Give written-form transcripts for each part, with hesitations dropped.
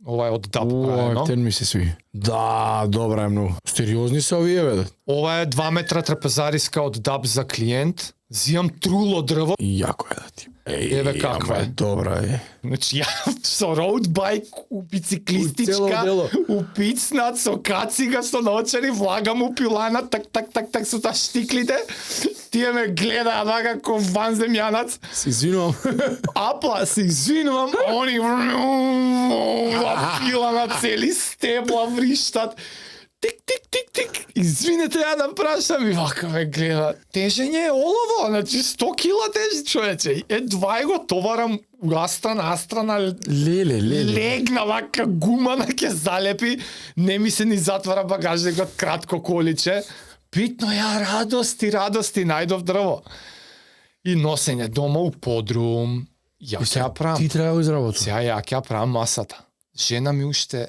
Ова е од даб О, правено. тен ми се сви. Да, добра е многу. Стериозни се овие, бе. Ова е 2 метра трапезариска од даб за клиент. Зијам труло дрво. Јако е да ти. Еве каква ама е. Добра е. Значи ја со роудбајк, у У бициклистичка, цело дело. у пицнат, со кацига, со наочари, влагам у пилана, так, со та штиклите. Тие ме гледаат вака ко ванземјанац. Се извинувам. Апла, се извинувам, они пила на цели стебла вриштат. Тик. Извинете, ја да прашам и вака ме гледа. Тежење е олово, значи 100 кила тежи човече. Два го товарам у астрана, Леле. легна вака гумана ќе залепи, не ми се ни затвара багажникот кратко количе. Битно ја радости најдов дрво. И носење дома у подрум. Ја ќе ја правам. Ти треба да го изработиш. Сега ја ќе ја правам масата. Жена ми уште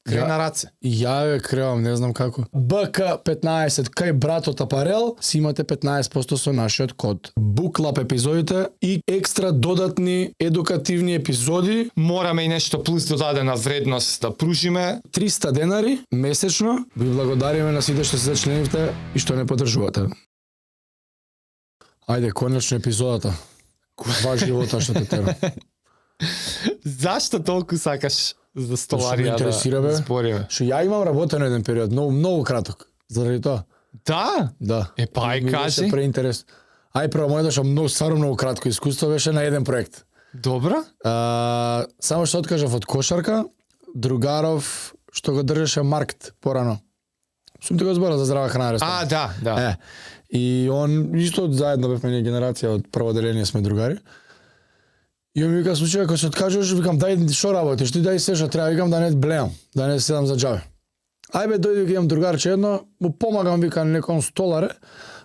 край на раце. Ја ве кревам, не знам како. БК15 кај братот Апарел си имате 15% со нашиот код. Буклап епизодите и екстра додатни едукативни епизоди. Мораме и нешто плюс додадена вредност да пружиме. 300 денари месечно. Ви благодариме на сите што се зачленивте и што не поддржувате. Ајде, конечно епизодата. Два живота што те тера. Зашто толку сакаш за Што ме столарија интересира, бе? да збориме? Што ја имам работено еден период, многу краток. Заради тоа. Да? Да. Е, па, ај, Ми кажи. беше преинтерес. Ај прво моето што многу кратко искуство беше на еден проект. Добра? Само што откажав од кошарка, другаров што го држеше Маркт порано. Сум ти го зборал за здрава храна ресторант. Да. И он исто заедно бевме ние генерација од прво деление сме другари. И он ми вика случај кога се откажуваш, викам дај што работиш, ти дај се што треба, викам да не блеам, да не седам за џабе. Ајбе дојде ќе имам другарче едно, му помагам вика некој столаре,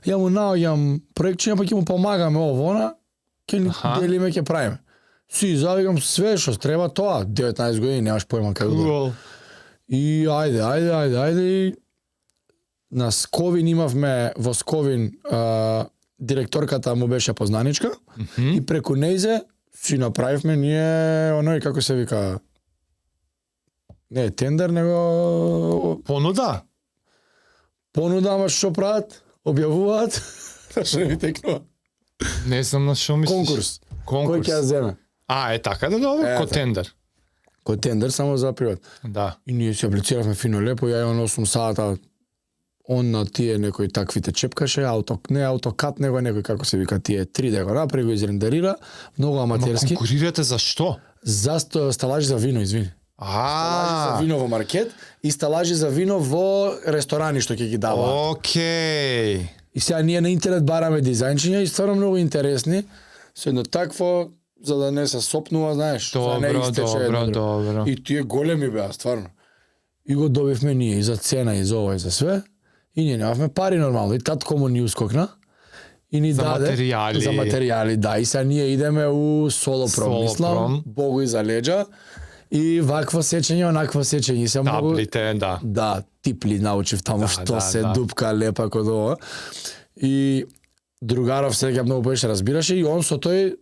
ја му наоѓам проектчиња, па ќе му помагаме ово она, ќе ни делиме, ќе правиме. Си завикам све што треба тоа, 19 години немаш појма како да. Уол. И ајде и на Сковин имавме во Сковин директорката му беше познаничка и преку нејзе си направивме ние оној како се вика не тендер него Понуда? ама што прават објавуваат што не ми текнува Не знам на што мислиш. кој ќе ја земе Е така да добро, ко тендер. кој тендер само за приват Да. и ние се аплициравме фино лепо ја имам 8 сата он на тие некои таквите чепкаше, не аутокат, него некој како се вика тие 3D го направи, го изрендерира, многу аматерски. Конкурирате за што? За сталажи за вино, извини. Сталажи за вино во маркет и сталажи за вино во ресторани што ќе ги дава. Океј. И сега ние на интернет бараме дизајнчиња и стварно многу интересни. Со едно такво за да не се сопнува, знаеш, за да не истече едно друго. Добро. И тие големи беа, стварно. И го добивме ние и за цена и за ова и за све. И ние немавме пари нормално. И татко му ни ускокна. И ни За даде материјали. за материјали, да. И сега ние идеме у Солопром, мислам, Богу и за леđа. И вакво сечење, онакво сечење. И се многу Таблите, да. да, типли научив таму што се да. дупка лепа код ова. И другаров сега многу беше разбираше и он со тој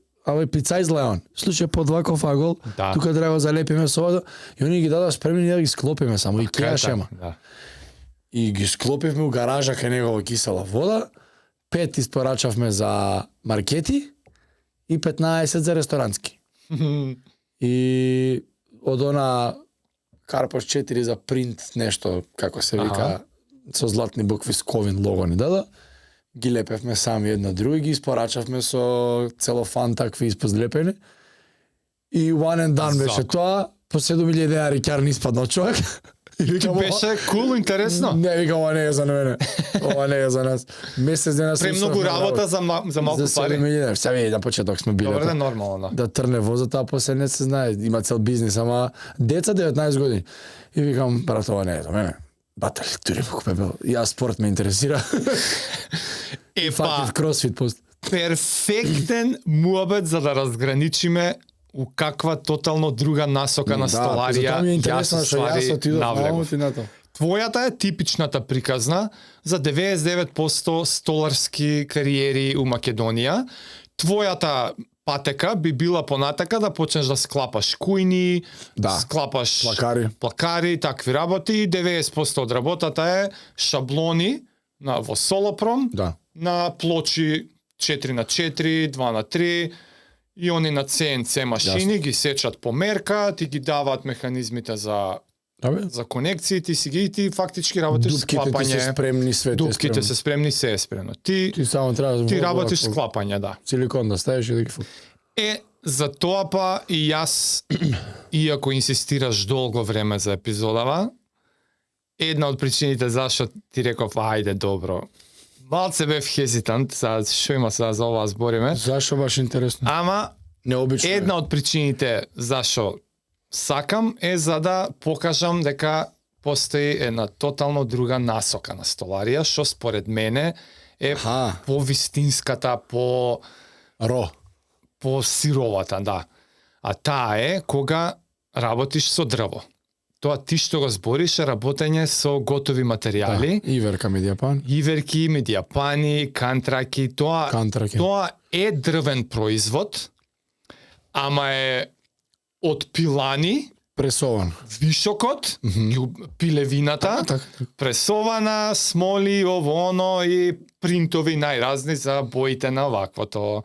пица изле он. Случај под ваков агол, Да. тука треба да залепиме со вода и они ги дадоа спремни да ги склопиме само и кеашема. Да. И ги склопивме у гаража кај него во кисела вода, 5 испорачавме за маркети и 15 за ресторански. И од она Карпош 4 за принт нешто, како се вика, со златни букви Сковин лого ни дада. Ги лепевме сами една други, ги испорачавме со целофан такви испозлепени. И one and done беше тоа, по 7.000 денари ќар ни испаднал човек. И викам, Беше кул, интересно. не, викам, ова не е за мене. Ова не е за нас. Месец дена сум Премногу работа за малку за пари. 7.000. Сега види, на почеток сме биле. Добре, да, нормално. Да трне возот, а после не се знае, има цел бизнис, ама деца 19 години. И викам, брат, ова не е за мене. Батали, тури му пепел. Ја спорт ме интересира. Факет кросфит пост. Перфектен муабет за да разграничиме у каква тотално друга насока на столарија. Затоа ми е интересно што јас отидов малку натаму. Твојата е типичната приказна за 99% столарски кариери у Македонија. Твојата патека би била понатака да почнеш да склапаш кујни, Да. склапаш Плакари. такви работи, и 90% од работата е шаблони во солопром, Да. на плочи 4x4, 2x3, и они на CNC машини ги сечат по мерка, ти ги даваат механизмите за конекции, ти си ги и ти фактички работиш Дупките склапање. ти се спремни, све ти е Дупките спремно. се спремни, се е спремно. Ти само треба да работиш склапање, да. силикон да ставиш и да ги фук. За тоа па и јас, иако инсистираш долго време за епизодава, една од причините зашто ти реков, ајде, добро. Малце бев хезитант, што има сега за ова збориме. Зашо баш интересно? Ама, необично. една од причините зашто сакам е за да покажам дека постои една тотално друга насока на столарија, што според мене е по-вистинската, по сировата, да. А таа е кога работиш со дрво. Тоа ти што го збориш е работење со готови материјали. Да, иверка, медијапан. Иверки, медијапани, кантраки, тоа е дрвен производ, ама е од пилани, пресован. Вишокот, пилевината, пресована, смоли, ово оно и принтови најразни за боите на ваквото.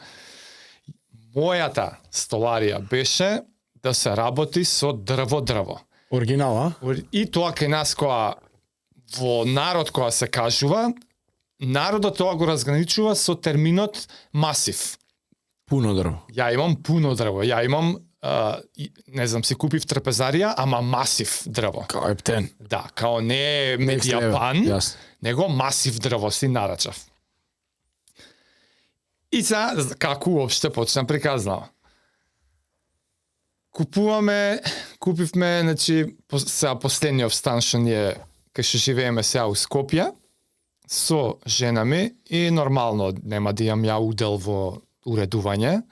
Мојата столарија беше да се работи со дрво. Оригинал, И тоа кај нас која во народ која се кажува, народот тоа го разграничува со терминот масив. Пуно дрво. Ја имам пуно дрво. Ја имам не знам, си купив трапезарија, ама масив дрво. Као ептен. Да, као не медијапан, него масив дрво си нарачав. И сега, како уопште почнам приказнава. Купивме, значи, сега последниот стан што ние, кај што живееме сега у Скопје, со жена ми, и нормално нема да имам ја удел во уредување,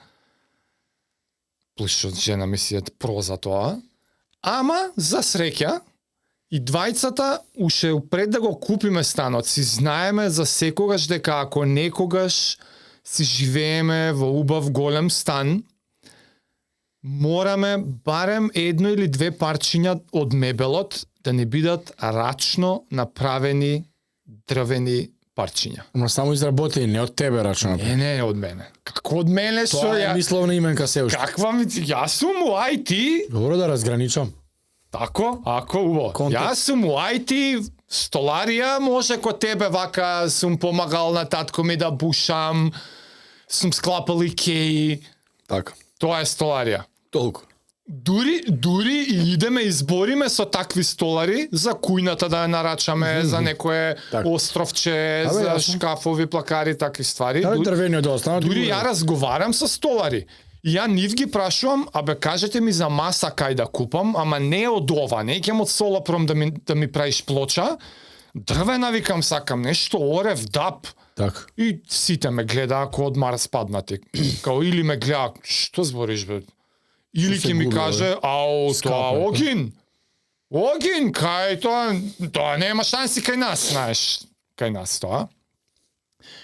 плюс што жена ми си е про за тоа, ама за среќа и двајцата уште пред да го купиме станот си знаеме за секогаш дека ако некогаш си живееме во убав голем стан, мораме барем едно или две парчиња од мебелот да не бидат рачно направени дрвени парчиња. Ама само изработени, не од тебе рачно. Не од мене. Како од мене што ја? Тоа е мисловна именка се уште. Каква ми јас сум у IT. Добро да разграничам. Тако, убаво. Јас сум у IT, столарија, може ко тебе вака сум помагал на татко ми да бушам, сум склапал икеи. Така. Тоа е столарија. Толку. Дури и идеме избориме со такви столари за кујната да ја нарачаме, за некое островче, за шкафови, плакари, такви ствари. Дури ја разговарам со столари. И ја нив ги прашувам, кажете ми за маса кај да купам, ама не од ова, не ќе од солопром да ми правиш плоча. Дрвена викам, сакам нешто орев, дап. Так. И сите ме гледаа како од Марс паднати. Као или ме гледа, што збориш бе? Или ќе ми каже, тоа огин, кај тоа нема шанси кај нас, знаеш, кај нас тоа.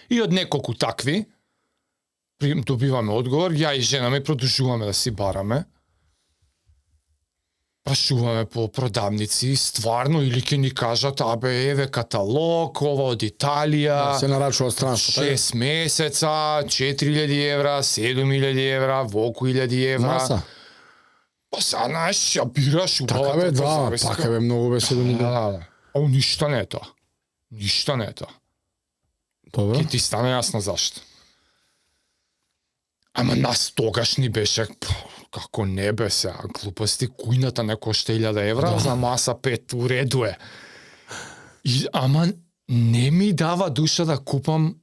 И од неколку такви добиваме одговор, ја и жена ми продолжуваме да си бараме. Прашуваме по продавници, стварно, или ќе ни кажат, еве каталог, ова од Италија, се нарачува странство, 6 месеца, 4000 евра, 7000 евра, волку 1000 евра. Маса. Па сега, знаеш, ја бираш убавата. Така бе, два, пака бе, многу бе 7000. Да. Ништо не е тоа. Ништо не е тоа. Добро. Ке ти стане јасно зашто. Ама нас тогаш ни беше, како не бе сега, глупости, кујната не кошта 1000 евра, за маса 5, уреду е. Ама не ми дава душа да купам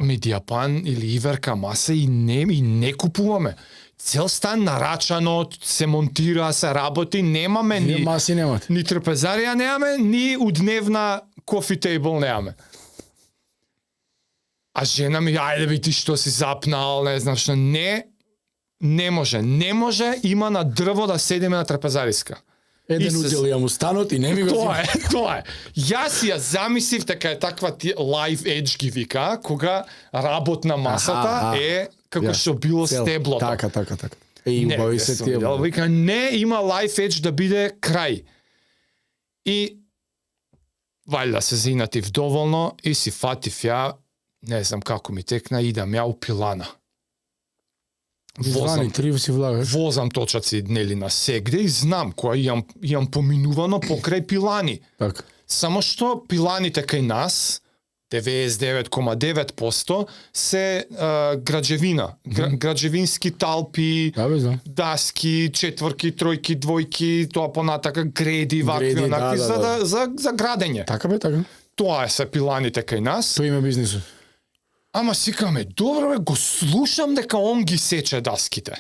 медијапан или иверка маса и не купуваме. Цел стан нарачано, се монтира, се работи, немаме ни маси немате. Ни трапезарија немаме, ни удневна кофи тейбл немаме. А жена ми, ајде би ти што си запнал, не знам што, не може, има на дрво да седиме на трапезариска. Еден удел ја му станот и не ми го Тоа е. Јас ја замислив дека е таква live edge ги вика, кога работна масата е како Јас. што било Цел. стеблото. Така. И Не, убави не се сум тие. видел. Вика, не, има life edge да биде крај. И вајда се заинатив доволно и си фатив ја, не знам како ми текна, идам ја у пилана. Звани, три си влагаш. Возам точаци нели на сегде и знам која имам поминувано покрај пилани. Така. Само што пиланите кај нас 99,9% се граđевина, граđевински талпи, Да, бе, знам. даски, четворки, тројки, двојки, тоа понатака греди, вакви, Греди, онакви, да. за градење. Така бе, така. Тоа е се пиланите кај нас. Тој има бизнисот. Ама сикаме, добро бе, го слушам дека он ги сече даските.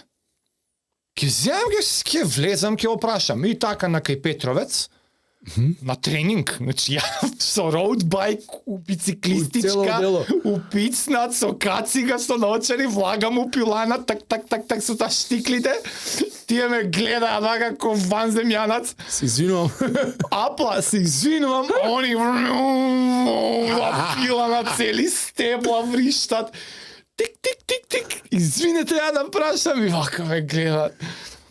Ке земам ќе влезам, ќе опрашам. И така на кај Петровец, на тренинг, значи ја со роудбајк, у У цело бициклистичка, дело. у пицнат, со кацига, со наочари, влагам у пилана, так, со та штиклите. Тие ме гледаат вака како ванземјанац. Се извинувам. Апла, се извинувам, они пила на цели стебла вриштат. Тик. Извинете, ја да прашам и вака ме гледаат.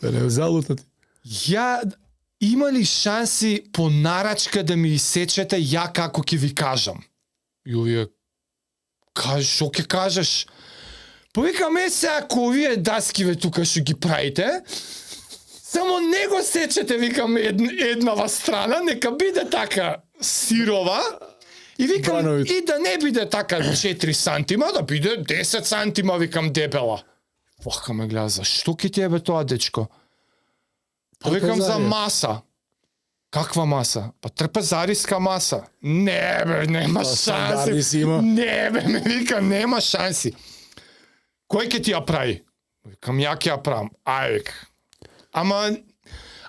Да не залутат. Ја има ли шанси по нарачка да ми исечете ја како ќе ви кажам? И овие што ќе кажеш? Повикаме се ако овие даскиве тука што ги правите, само не го сечете, викам, еднава страна, нека биде така сирова, и викам, Бановица. и да не биде така 4 сантима, да биде 10 сантима, викам, дебела. Вака ме гледа, зашто ќе тебе тоа, дечко? Па викам за маса. Каква маса? Па трпезариска маса. Не бе, нема Па, стандарди шанси. си има. Не бе, ме вика, нема шанси. Кој ќе ти ја прави? Викам, ја ќе ја правам. Ај, вика.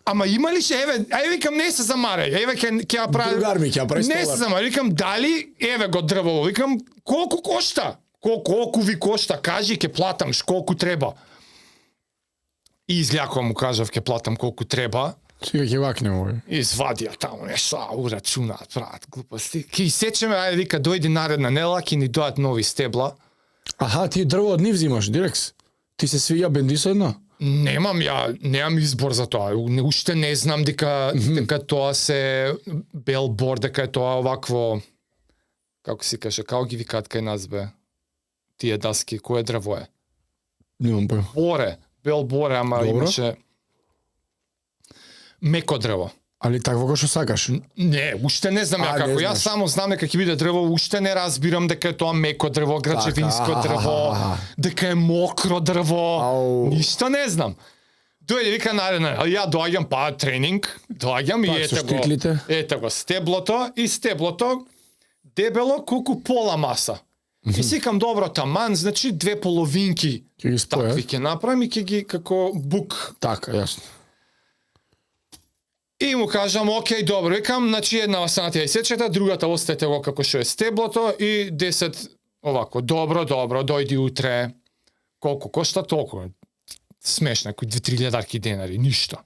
Ама има ли ше, еве, викам, не се замарај, еве ќе ја прави. Другар ми ќе ја прави Не се столар. замарај, викам, дали, еве го дрвово, викам, колку кошта? Колку ви кошта? Кажи, ќе платам, колку треба. И изгледа му кажав, ќе платам колку треба. Сега ќе вакнем овој. Извадија таму нешто, урачунаат, прават глупости. Ки сечеме, ајде вика, дојди наредна недела, ќе ни дојат нови стебла. Аха, ти дрво од нив взимаш, дирекс. Ти се свија бендисо едно? Немам избор за тоа. Уште не знам дека тоа се белборд, дека е тоа овакво, како си каже, како ги викаат кај нас бе? Тие даски, кое дрво е? Немам појма. Боре, белборе, ама Добро. имаше меко дрво. Али такво кој што сакаш. Не, уште не знам ја А, како. не Јас знаш. само знам дека ќе биде дрво, уште не разбирам дека е тоа меко дрво, граđевинско Така, дрво, аха. дека е мокро дрво. Ау. Ништо не знам. Дојде вика наредна, а ја доаѓам па тренинг, доаѓам Пак и со ете го. штиклите. Ете го стеблото и стеблото дебело колку пола маса. И сикам добро таман, значи 2 половинки Ќе ги такви споја. ќе направам и ќе ги како бук. Така, јасно. И му кажам, окей, добро, викам, значи една станата ја исечете, другата оставете го како што е стеблото и 10 овако. Добро, дојди утре. Колку кошта толку? Смешно, кој 2-3 ледарки денари, ништо.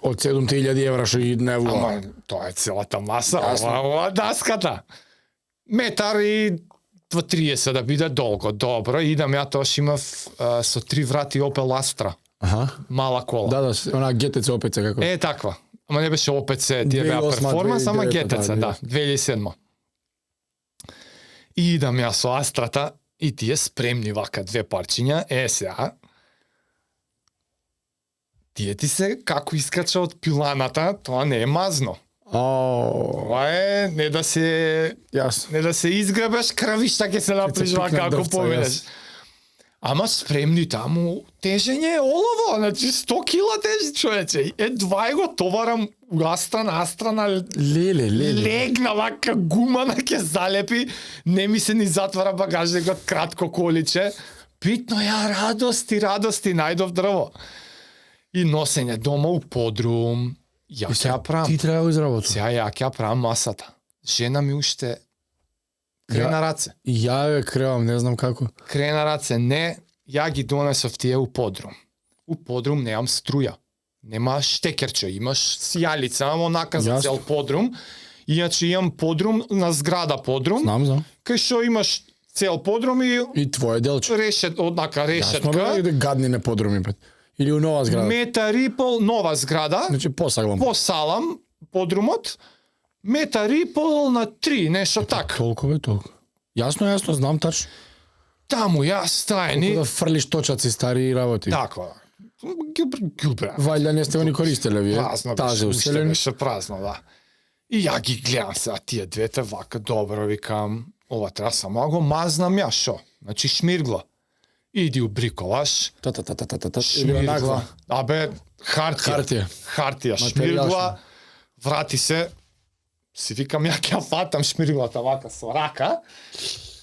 Од 7000 евра што ги не вува. Ама тоа е целата маса, Јасно. ова даската. Метар и 30 да биде долго. Добро, идам ја тоаш имав со 3 врати Opel Astra, Аха. мала кола. Да, она GTC опет се како. Е, таква. Ама не беше ОПЦ, тие беа 2008, перформанс, ама 2009, GTC, да, 2007. И идам ја со Астрата и тие спремни вака 2 парчиња, сега. Тие ти се како искача од пиланата, тоа не е мазно. Ао, Тоа е не да се изгребеш крвишта ќе се направиш пикнат вака ако дрвца, поведеш. јас. Ама спремни таму тежење е олово, значи 100 кила тежи човече. Едва го товарам астрана Леле. легна вака гумана ќе залепи, не ми се ни затвара багажникот, кратко количе. Битно ја радости, најдов дрво. И носење дома у подрум, ја ќе ја правам. Ти треба да го изработи. Сега ја ќе ја правам масата. Жена ми уште крена раце. И ја ја кревам, не знам како. Крена раце, не, ја ги донесов тие у подрум. У подрум немам струја. Нема штекерче, имаш сијалица, ама онака за Јасно. цел подрум. Иначе имам подрум на зграда подрум, Знам. кај што имаш цел подрум И твое делче. однака Јасно решетка. бе, да гадни не подруми пет. Или у нова зграда. Мета Рипол, нова зграда, Значи посаглам. по салам, подрумот, Мета Рипол на 3, нешто така. Толку бе, толку. Јасно, знам тачно. Таму јас стајни, Да фрлиш точаци стари работи. така, ѓубре. Вајда не сте го ни користеле вие. Празно Тази беше, уште уселени. беше празно, да. И ја ги гледам сега тие двете вака, добро, викам, ова треба само да го мазнам ја, шо? Значи шмиргла. Иди у бриковаш, Та. Или шмиргла. онаква. Абе, хартија. Хартија, шмиргла, врати се, си викам, ја ќе ја фатам шмирглата вака со рака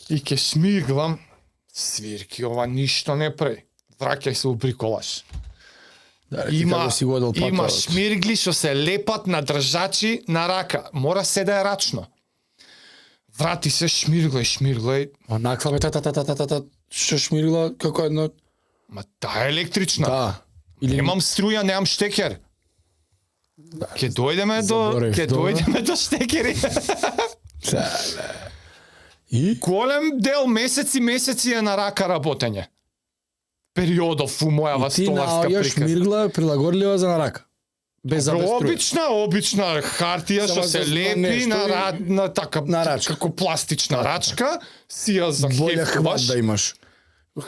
и ќе шмирглам, свирки, ова ништо не прави. Враќај се у бриковаш. Да, Има има шмиргли што се лепат на држачи на рака. Мора се да е рачно. Врати се, шмирглај. Онаква бе, та. Што шмиргла како едно... Ма таа е електрична. Да. Или Немам струја, немам штекер. Ќе дојдеме Заборев, ќе добро. дојдеме до штекери. И? Голем дел месеци е на рака работење. Периодов у мојава Ти столарска наоѓаш приказна. миргла прилагодлива за на рака. Без за без струја. Обична хартија Само што се за лепи нешто на така на рачка. како пластична рачка, си ја Боле хват захефтуваш. да имаш.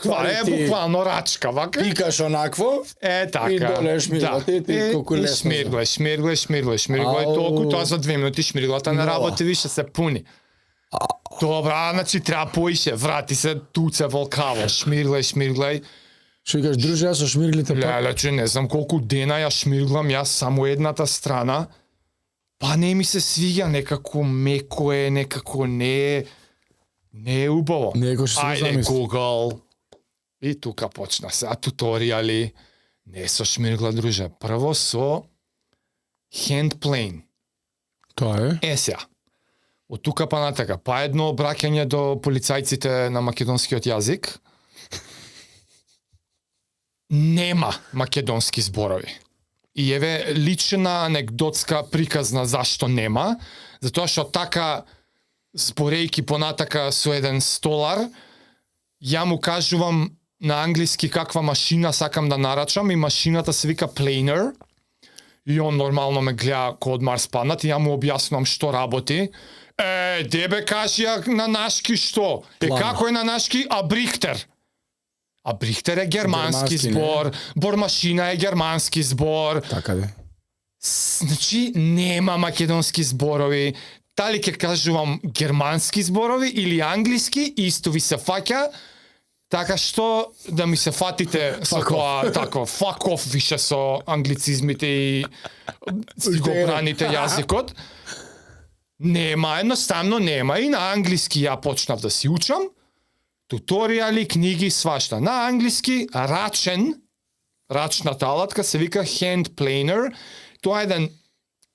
Това е буквално рачка, вака. Пикаш онакво, Така. и доле шмирглате, ти колку лесно. Шмирглај, Ау. толку тоа за 2 минути шмирглата не Нова. работи, више се пуни. Добра, значи треба поише, врати се, туце волкаво, шмирглај. Што викаш, друже, јас со шмирглите пак. Леле, че не знам колку дена ја шмирглам, јас само едната страна, па не ми се свиѓа, некако меко е, некако не е убаво. Не е кој што си го Ајде, замисли. Google. И тука почна се, туторијали, не со шмиргла, друже, прво со hand plane. Тоа е. Сега, од тука па натака, па едно обраќање до полицајците на македонскиот јазик, нема македонски зборови. И еве лична анекдотска приказна зашто нема, затоа што така зборејки понатака со еден столар, ја му кажувам на англиски каква машина сакам да нарачам и машината се вика planer. И он нормално ме гледа ко од Марс паднат и ја му објаснувам што работи. Дебе кажи ја на нашки што? Плана. Како е на нашки? А Брихтер. А Брихтер е германски Германски, не? збор, бормашина е германски збор. Така де. Значи нема македонски зборови. Дали ќе кажувам германски зборови или англиски, исто ви се фаќа. Така што да ми се фатите со Fuck тоа, тако, fuck off више со англицизмите и си го браните јазикот. Нема, едноставно нема. И на англиски ја почнав да си учам. Туторијали, книги, свашта. На англиски, рачната алатка се вика hand planer. Тоа е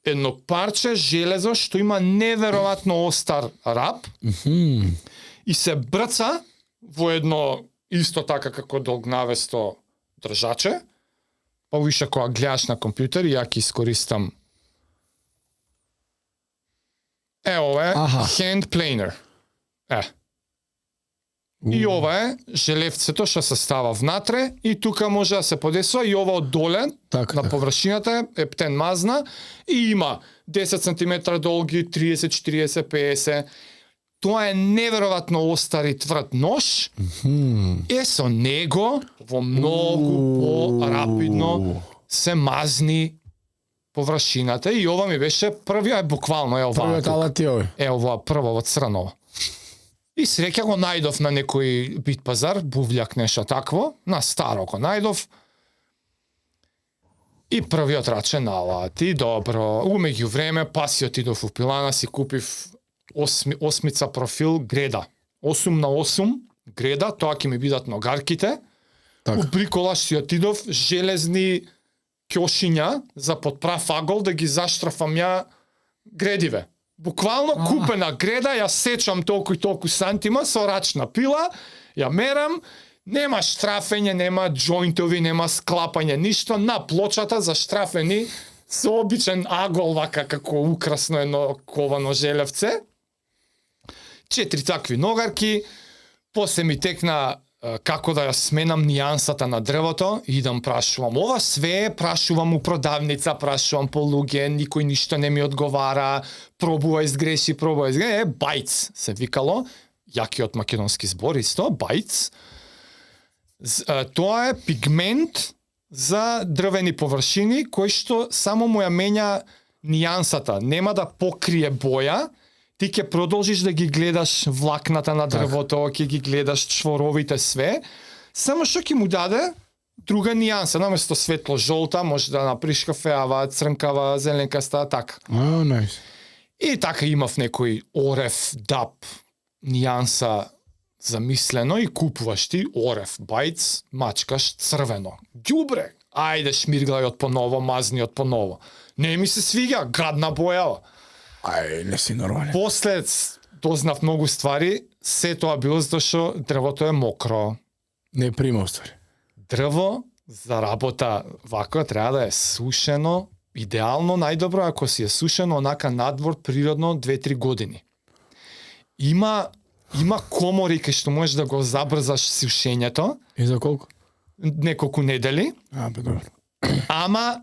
едно парче железо што има неверојатно остар рап и се брца во едно исто така како долгнавесто држаче. Па више кога гледаш на компјутер, ја ќе искористам. Ова е Аха. hand planer. И ова е желевцето што се става внатре и тука може да се подесува и ова од доле Така, на така. површината е птен мазна и има 10 см долги, 30, 40, 50. Тоа е неверојатно остар и тврд нож. Е со него во многу порапидно се мазни површината и ова ми беше првиот буквално е ова. Првиот алат ти овој. Е ова прво во црно. И среќа го најдов на некој бит пазар, бувљак нешто такво, на старо го најдов. И првиот рачен алат, и добро. Умеѓу време, паси отидов у пилана, си купив осмица профил греда. 8x8 греда, тоа ќе ми бидат ногарките. Така. У бриколаш си отидов, железни ќошиња за под прав агол да ги заштрафам ја гредиве. Буквално купена греда, ја сечам толку и толку сантима со рачна пила, ја мерам, нема штрафење, нема џоинтови, нема склапање, ништо, на плочата заштрафени со обичен агол, вака како украсно едно ковано желевце. 4 такви ногарки, После ми текна како да ја сменам нијансата на дрвото, идам прашувам ова све, прашувам у продавница, прашувам по луѓе, никој ништо не ми одговара, пробува изгреши, бајц се викало, јакиот македонски збор исто, бајц. Тоа е пигмент за дрвени површини кој што само му ја менја нијансата, нема да покрие боја, ти ќе продолжиш да ги гледаш влакната на дрвото, ќе ги гледаш чворовите све, само што ќе му даде друга нијанса, наместо светло жолта, може да направиш кафеава, црнкава, зеленкаста, така. Најс. И така имав некој орев, дап, нијанса замислено и купуваш ти орев, бајц, мачкаш црвено. Ѓубре, ајде шмирглај од поново, мазни од поново. Не ми се свиѓа, гадна бојава. Ај, не си нормален. После дознав многу ствари, се тоа било затоа што дрвото е мокро. Не прима ствари. Дрво за работа вако треба да е сушено, идеално најдобро ако си е сушено онака надвор природно 2-3 години. Има комори кај што можеш да го забрзаш сушењето, И за колку? неколку недели, Бе, добро. ама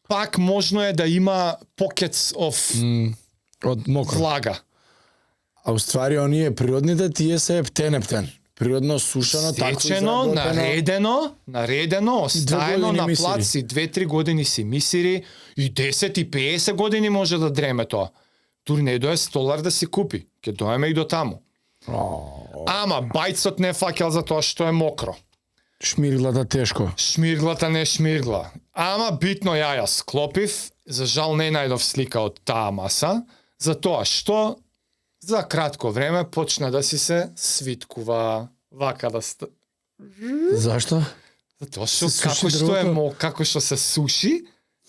пак можно е да има pockets of Од мокро. влага. А уствари оние природните тие се ептен. Природно сушено, тако Сечено, изработено. наредено, оставено години на мисири. плац и 2-3 години си мисири и 10 и 50 години може да дреме тоа. Тури не дое столар да си купи, ќе доеме и до таму. Ама бајцот не фаќал за тоа што е мокро. Шмирглата тешко. Шмирглата не шмиргла. Ама битно ја склопив, за жал не најдов слика од таа маса, за тоа што за кратко време почна да си се свиткува, вака да Зашто? Затоа што Се суши како што е дрвото? како што се суши,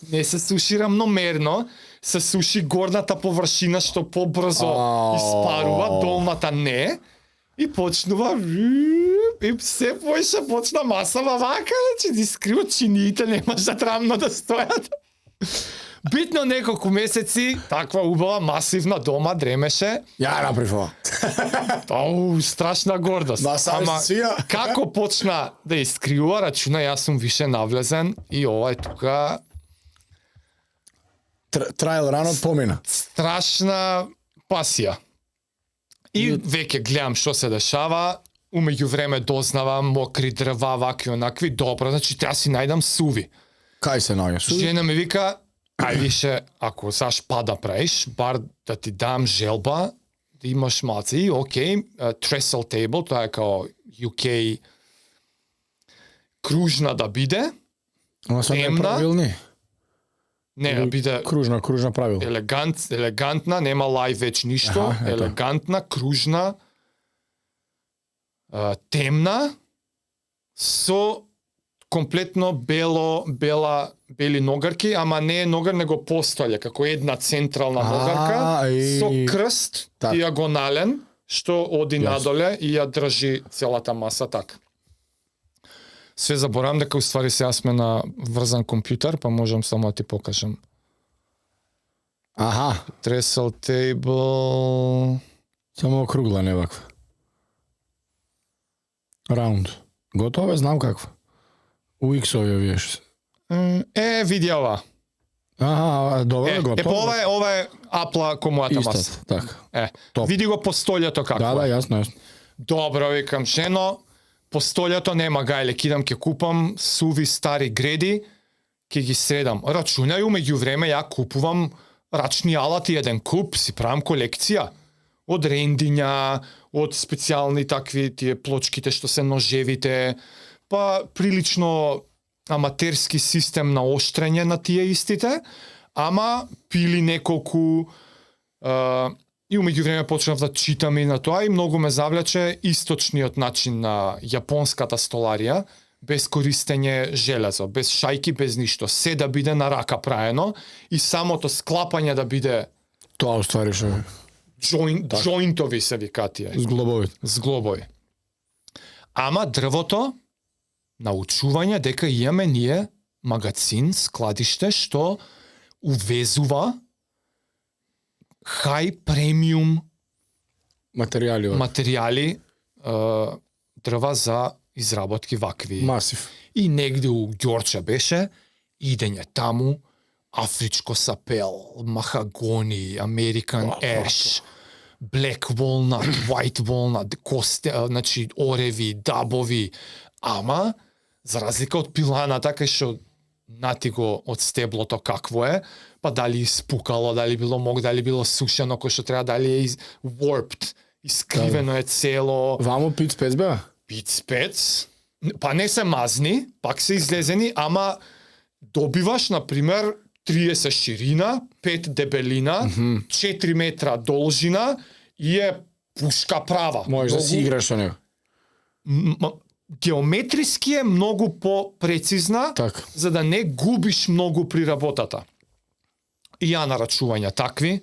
не се суши рамномерно, се суши горната површина што побрзо испарува, долната не, и почнува и се поише почна масава вака, че ти скриот чиниите не може да рамно да стојат. Битно неколку месеци, таква убава масивна дома дремеше. Ја направив ова. Страшна гордост. Да, сами Ама се свија. како почна да искриува, рачуна јас сум више навлезен и ова е тука Трайл ранот помина. страшна пасија. И веќе гледам што се дешава, умеѓу време дознавам мокри дрва, вакви онакви, добро, значи треба си најдам суви. Кај се наоѓа? Жена ми вика, ај више, ако саш па да правиш, бар да ти дам желба, да имаш малце. И окей, trestle table, тоа е као UK кружна да биде, Ама се темна. неправилни. не да биде Кружна правил. елегантна, нема лај веќе ништо, Аха, ето. елегантна, кружна, темна, со комплетно бели ногарки, ама не е ногар, него постолје, како една централна ногарка, и- со крст, Так. диагонален, што оди Јасно. надоле и ја држи целата маса така. Све заборавам дека уствари сега сме на врзан компјутер, па можам само да ти покажам. Аха, Trestle table... само округла, не ваква. Раунд. Готово, знам каква. UX-ови виеш. Види ова. Аха, добро, готово. Ова е апла комуата маса. Истата, така. Топ. Види го постолјето како Да, е. јасно. Добро, викам, жено, постолјето нема гајле, кидам ќе купам суви стари греди, ќе ги средам. Рачунај, меѓу време ја купувам рачни алати, еден куп, си правам колекција. Од рендиња, од специјални такви тие плочките што се ножевите, па прилично аматерски систем на оштрење на тие истите, ама пили неколку и умеѓу време почнав да читам и на тоа и многу ме завлече источниот начин на јапонската столарија, без користење железо, без шајки, без ништо, се да биде на рака праено и самото склапање да биде Тоа уствари што е. джоинтови се викаат тие, Зглобовите. зглобови. Ама дрвото научување дека имаме ние магазин, складиште што увезува хај премиум Материјали. материјали, дрва за изработки вакви. Масив. И негде у Ѓорче беше, идење таму, афричко сапел, махагони, American Ash, Black Walnut, White Walnut, значи ореви, дабови, ама за разлика од пиланата кај што нати го од стеблото какво е, па дали испукало, дали било дали било сушено кој што треба, дали е warped, искривено е цело. Вамо пиц пец беа? Пиц-пец, па не се мазни, пак се излезени, ама добиваш, например, 30 ширина, 5 дебелина, 4 метра должина и е пушка права. Можеш да си играш со него. Геометриски е многу по-прецизна, Така. за да не губиш многу при работата. И ја на рачувања такви,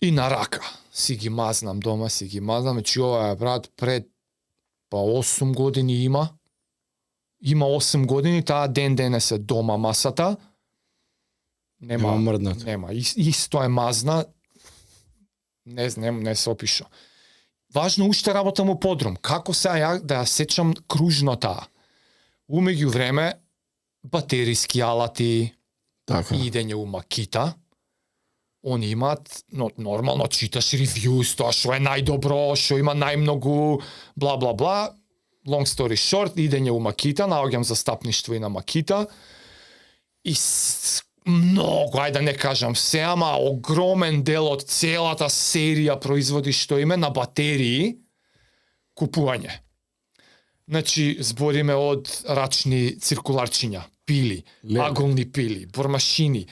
и на рака. Си ги мазнам дома, значи ова е брат пред 8 години има. Има 8 години, таа ден денес е дома масата. Нема мрднат. Нема. Исто е мазна. Не се опишо. Важно уште работам у подрум. Како се ја да ја сечам кружно таа? Умеѓу време, батериски алати, Така. идење у Макита. Они имаат, нормално читаш ревјуз, тоа што е најдобро, што има најмногу, бла бла бла. Long story short, идење у Макита, наоѓам застапништво и на Макита. И многу, ајде да не кажам се, ама огромен дел од целата серија производи што име на батерии, купување. Значи, збориме од рачни циркуларчиња, пили, аголни пили, бормашини,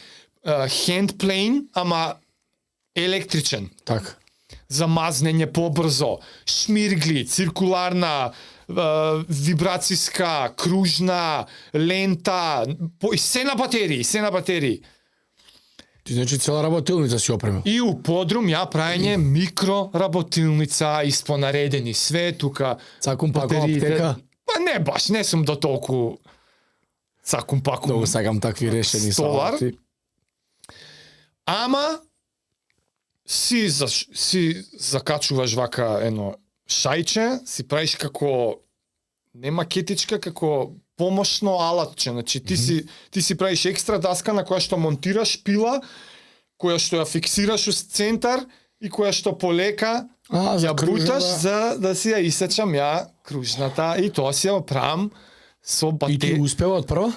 хендплейн, ама електричен, Така. за мазнење побрзо, шмиргли, циркуларна, вибрацијска, кружна, лента, се на батерии. Ти значи цела работилница си опремил. И у подрум ја праење микроработилница, испонаредени све, тука Цакум пако батериите- аптека. Па не баш, не сум до толку цакум пакум. Многу сакам такви решени Столар. салати. Ама си закачуваш вака едно шајче, си правиш како не макетичка, како помошно алатче. Значи ти си правиш екстра даска на која што монтираш пила, која што ја фиксираш у центар и која што полека За ја буташ за да си ја исечам ја кружната и тоа си ја правам со И ти батерија. успева од прва?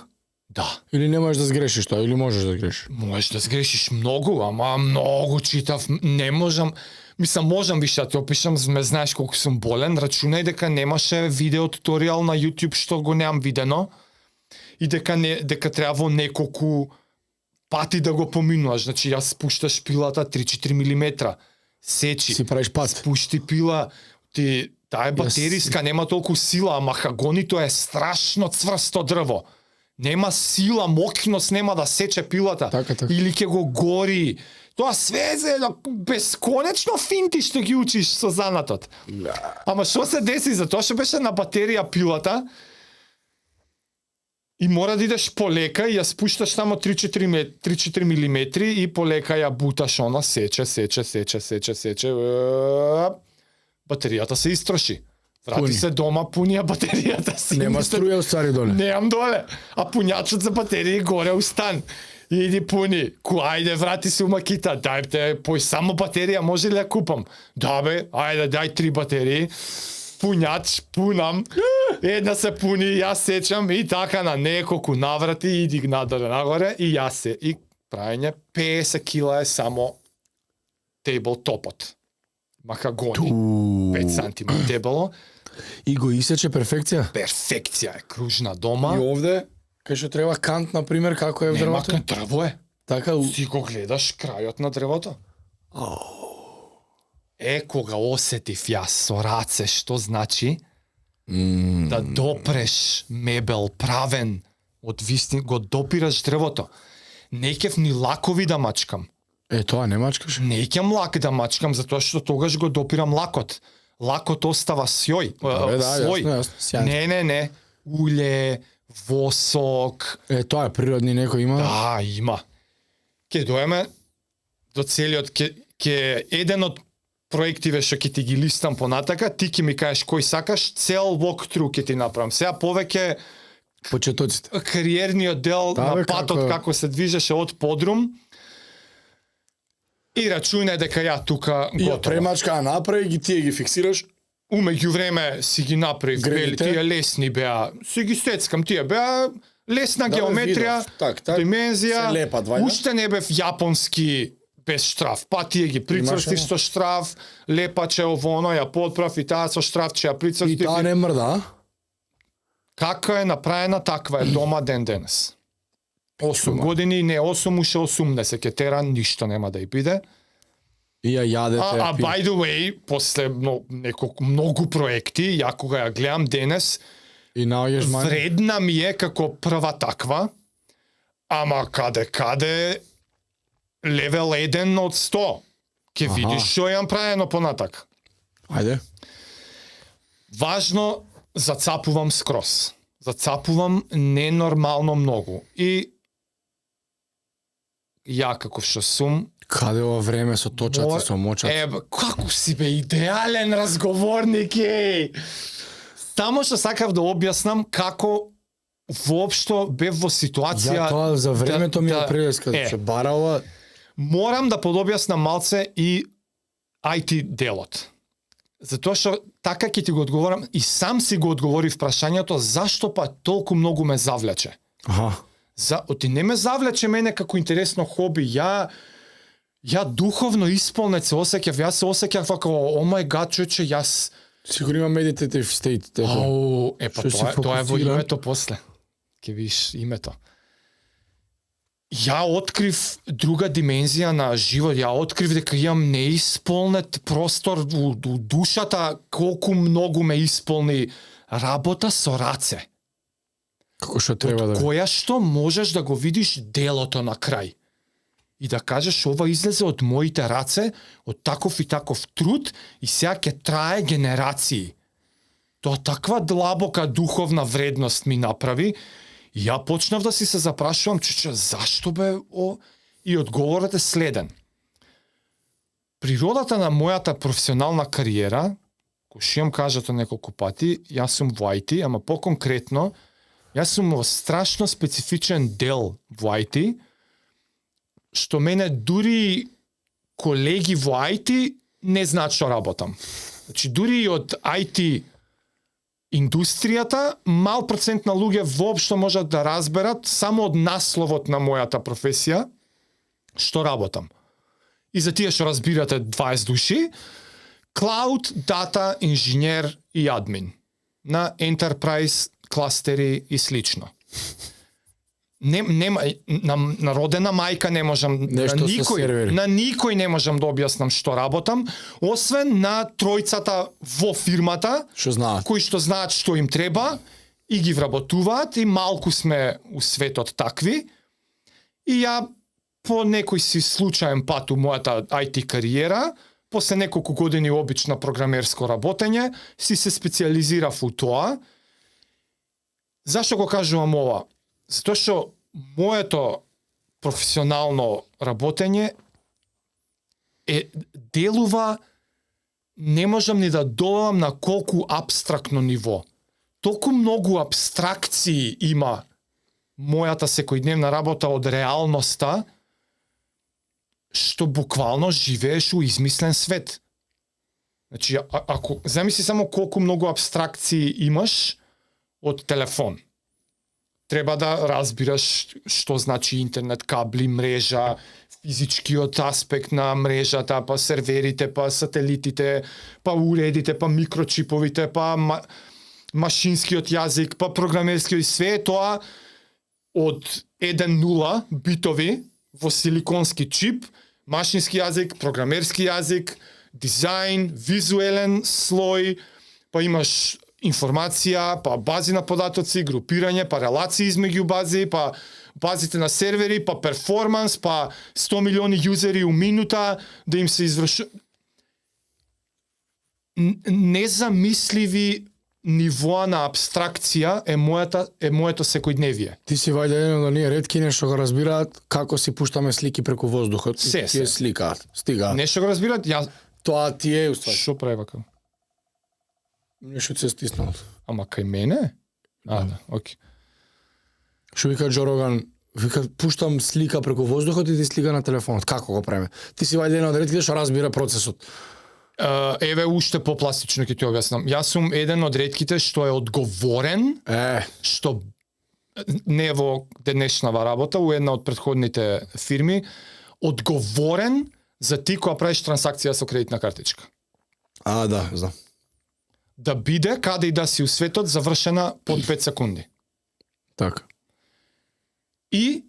Да. Или не можеш да сгрешиш тоа, или можеш да сгрешиш? Можеш да сгрешиш многу, ама многу читав, не можам. Мислам, можам више да ти опишам, ме знаеш колку сум болен, рачунај дека немаше видео туторијал на YouTube што го немам видено и дека треба неколку пати да го поминуваш. Значи, јас спушташ пилата 3-4 милиметра, сечи, Си правиш пат. спушти пила, таа е батериска, нема толку сила, а махагонито е страшно цврсто дрво. Нема сила, мокност нема да сече пилата. Така. Или ќе го гори. Тоа све е бесконечно финти што ги учиш со занатот. Ама што се деси? Затоа што беше на батерија пилата и мора да идеш полека и ја спушташ тамо 3-4 милиметри и полека ја буташ она, сече. Батеријата се истроши. Врати Пуни. се дома, пунија батеријата си. Нема струја ствари доле. Немам доле. А пуњачот за батерии горе у стан. Иди пуни. Ајде, врати се у Макита. Дајте, само батерија може ли да купам? Да бе, ајде, дај 3 батерии. Пуњач, пунам. Една се пуни, јас сечам и така на неколку наврати иди надоле нагоре и јас се. И праење 50 кила е само тейбл топот. Махагони. 5 сантима дебело. И го исече перфекција. Перфекција е кружна дома. И овде, кај што треба кант, на пример, како е Нема дрвото? кај дрво е. Така, Ти го гледаш крајот на дрвото. Кога осетив јас со раце што значи да допреш мебел правен од вистин, го допираш дрвото. Не ќев ни лакови да мачкам. тоа не мачкаш. Не ќам лак да мачкам, затоа што тогаш го допирам лакот. Лакот остава слој. Слој. Јасно. Не. Уле, восок. Тоа е природни некој има. Да, има. Ке доеме до целиот, ке еден од проективе што ќе ти ги листам понатака, ти ќе ми кажеш кој сакаш, цел walkthrough ќе ти направам. Сега повеќе Почетоците. кариерниот дел Да, на бе, патот како се движеше од подрум. И рачунај дека ја тука И ја готово. премачка направи ги тие ги фиксираш. Умеѓу време си ги направив, Гредите? тие лесни беа, си ги стецкам, тие беа лесна Да, геометрија, видов. Так, димензија, се лепат вајда. уште не бев јапонски без штраф, па тие ги прицрсти Имаше, со штраф, лепаче ово оно, ја подправ и таа со штраф, че ја И прицрсти. таа не мрда, а? Кака е направена, таква е дома ден денес. 8 години, не 8, уште 80 ќе тера, ништо нема да ја биде. И ја јадете. А by the way, после многу проекти, ја кога ја гледам денес, И наоѓаш мај. вредна ми е како прва таква, ама каде левел 1 од 100. Ке Аха. видиш што ја правено понатак. Ајде. Важно, зацапувам скрос. Зацапувам ненормално многу. И ја како што сум, Каде ова време со точаци, со мочаци? како си бе идеален разговорник, еј! Само што сакав да објаснам како воопшто бев во ситуација Ја тоа за времето ми е преска, че бара ова. Морам да подобјаснам малце и IT делот. Затоа што така ќе ти го одговорам и сам си го одговорив прашањето зашто па толку многу ме завлече. Аха. Оти не ме завлече мене како интересно хоби. Ја духовно исполнет се осеќав, јас се осеќав како о мај гад, човече, јас Сигурно има meditative state. Ау, па Што си тоа е во фокусиран? името после. Ке видиш името. Ја открив друга димензија на живот, ја открив дека имам неисполнет простор у душата, колку многу ме исполни работа со раце, Како што треба да биде. која што можеш да го видиш делото на крај. И да кажеш ова излезе од моите раце, од таков и таков труд и сега ќе трае генерации. Тоа таква длабока духовна вредност ми направи и ја почнав да си се запрашувам, че зашто бе и одговорот е следен. Природата на мојата професионална кариера, кој што имам кажато неколку пати, јас сум во IT, ама по-конкретно, јас сум во страшно специфичен дел во IT, што мене дури колеги во IT не знаат што работам. Значи, дури и од IT индустријата, мал процент на луѓе воопшто можат да разберат само од насловот на мојата професија што работам. И за тие што разбирате 20 души, Cloud, Data, инженер и админ на Enterprise, кластери и слично. Нема на родена мајка не можам Нешто со сервери. на никој не можам да објаснам што работам, освен на тројцата во фирмата Што знаат? кои што знаат што им треба и ги вработуваат и малку сме у светот такви. И ја по некој си случаен пат у мојата IT кариера, после неколку години обично програмерско работење, си се специализирав у тоа. Зашто го кажувам ова? Затоа што моето професионално работење делува, не можам ни да доловам на колку апстрактно ниво. Толку многу абстракции има мојата секојдневна работа од реалноста, што буквално живееш у измислен свет. Значи, ако замисли само колку многу абстракции имаш од телефон. Треба да разбираш што значи интернет, кабли, мрежа, физичкиот аспект на мрежата, па серверите, па сателитите, па уредите, па микрочиповите, па машинскиот јазик, па програмерскиот, све тоа од 1.0 битови во силиконски чип, машински јазик, програмерски јазик, дизајн, визуелен слој, па имаш информација, па бази на податоци, групирање, па релации измеѓу бази, па базите на сервери, па перформанс, па 100 милиони јузери у минута да им се извршува незамисливи нивоа на абстракција е моето секојдневие. Ти си вајде еден од оние реткине што го разбираат како си пуштаме слики преку воздухот. Се. Тие сликаат, стигаат. Нешто го разбират, Тоа ти е уствари. Што прави вака? Нешто се стиснало. Ама кај мене? Да, окей. Што вика Џо Роган, вика пуштам слика преку воздухот и ти слика на телефонот. Како го преме? Ти си вајде еден од ретките што разбира процесот. Еве уште попластично ќе ти објаснам. Јас сум еден од ретките што е одговорен, што не во денешнава работа, у една од претходните фирми, одговорен за ти кога правиш трансакција со кредитна картичка. Да, знам. Да биде каде и да си у светот завршена под 5 секунди. Така. И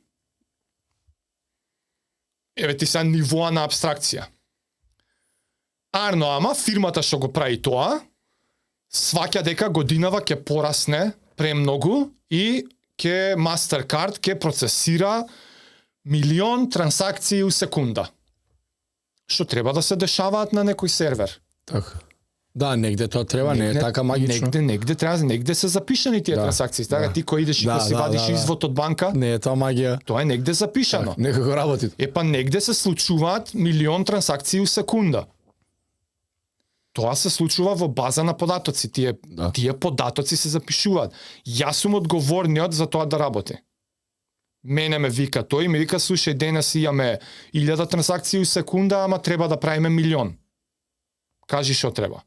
еве ти са нивоа на абстракција. Арно, ама фирмата што го прави тоа, сваќа дека годинава ќе порасне премногу и ќе Mastercard ќе процесира 1.000.000 трансакции у секунда. Што треба да се дешаваат на некој сервер. Така. Да, негде тоа треба, не е така магично. Негде треба, негде се запишани тие трансакции. Така ти кој идеш и кој си вадиш извод од банка, не е тоа магија. Тоа е негде запишано. Некако работи. Епа негде се случуваат 1.000.000 трансакции у секунда. Тоа се случува во база на податоци. Тие податоци се запишуваат. Јас сум одговорниот за тоа да работи. Мене ме вика тој, ми вика, слушај, денес имаме 1000 трансакции у секунда, ама треба да правиме 1.000.000. Кажи што треба.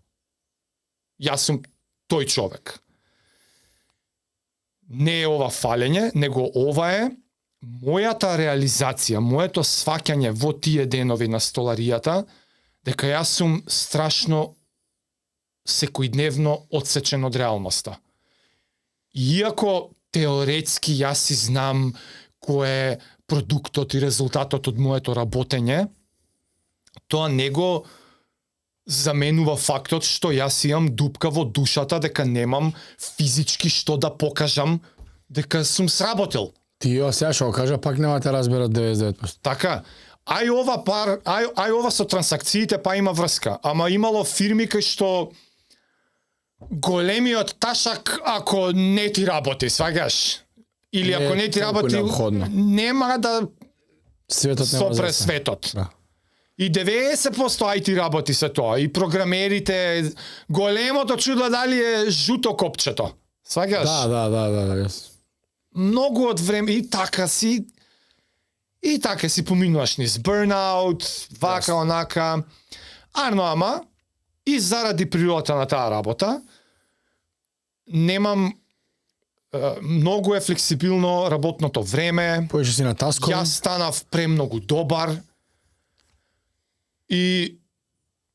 Јас сум тој човек. Не е ова фалење, него ова е мојата реализација, моето сваќање во тие денови на столаријата, дека јас сум страшно секојдневно одсечен од реалноста. Иако теоретски јас си знам кој е продуктот и резултатот од моето работење, тоа не го заменува фактот што јас имам дупка во душата дека немам физички што да покажам дека сум сработил. Ти сега што го кажа, пак нема те разберат 99%. Така, ај ова со трансакциите па има врска, ама имало фирми кај што големиот ташак ако не ти работи, сваѓаш? Или ако не ти работи, нема да светот нема сопре светот. Да. И 90% IT работи се тоа. И програмерите, големото чудо дали е жуто копчето. Сваѓаш? Да. Многу од време и така си поминуваш низ burnout, вака, онака. Арно, ама, и заради природата на таа работа, немам многу е флексибилно работното време. Поеше си на таскови. Јас станав премногу добар. И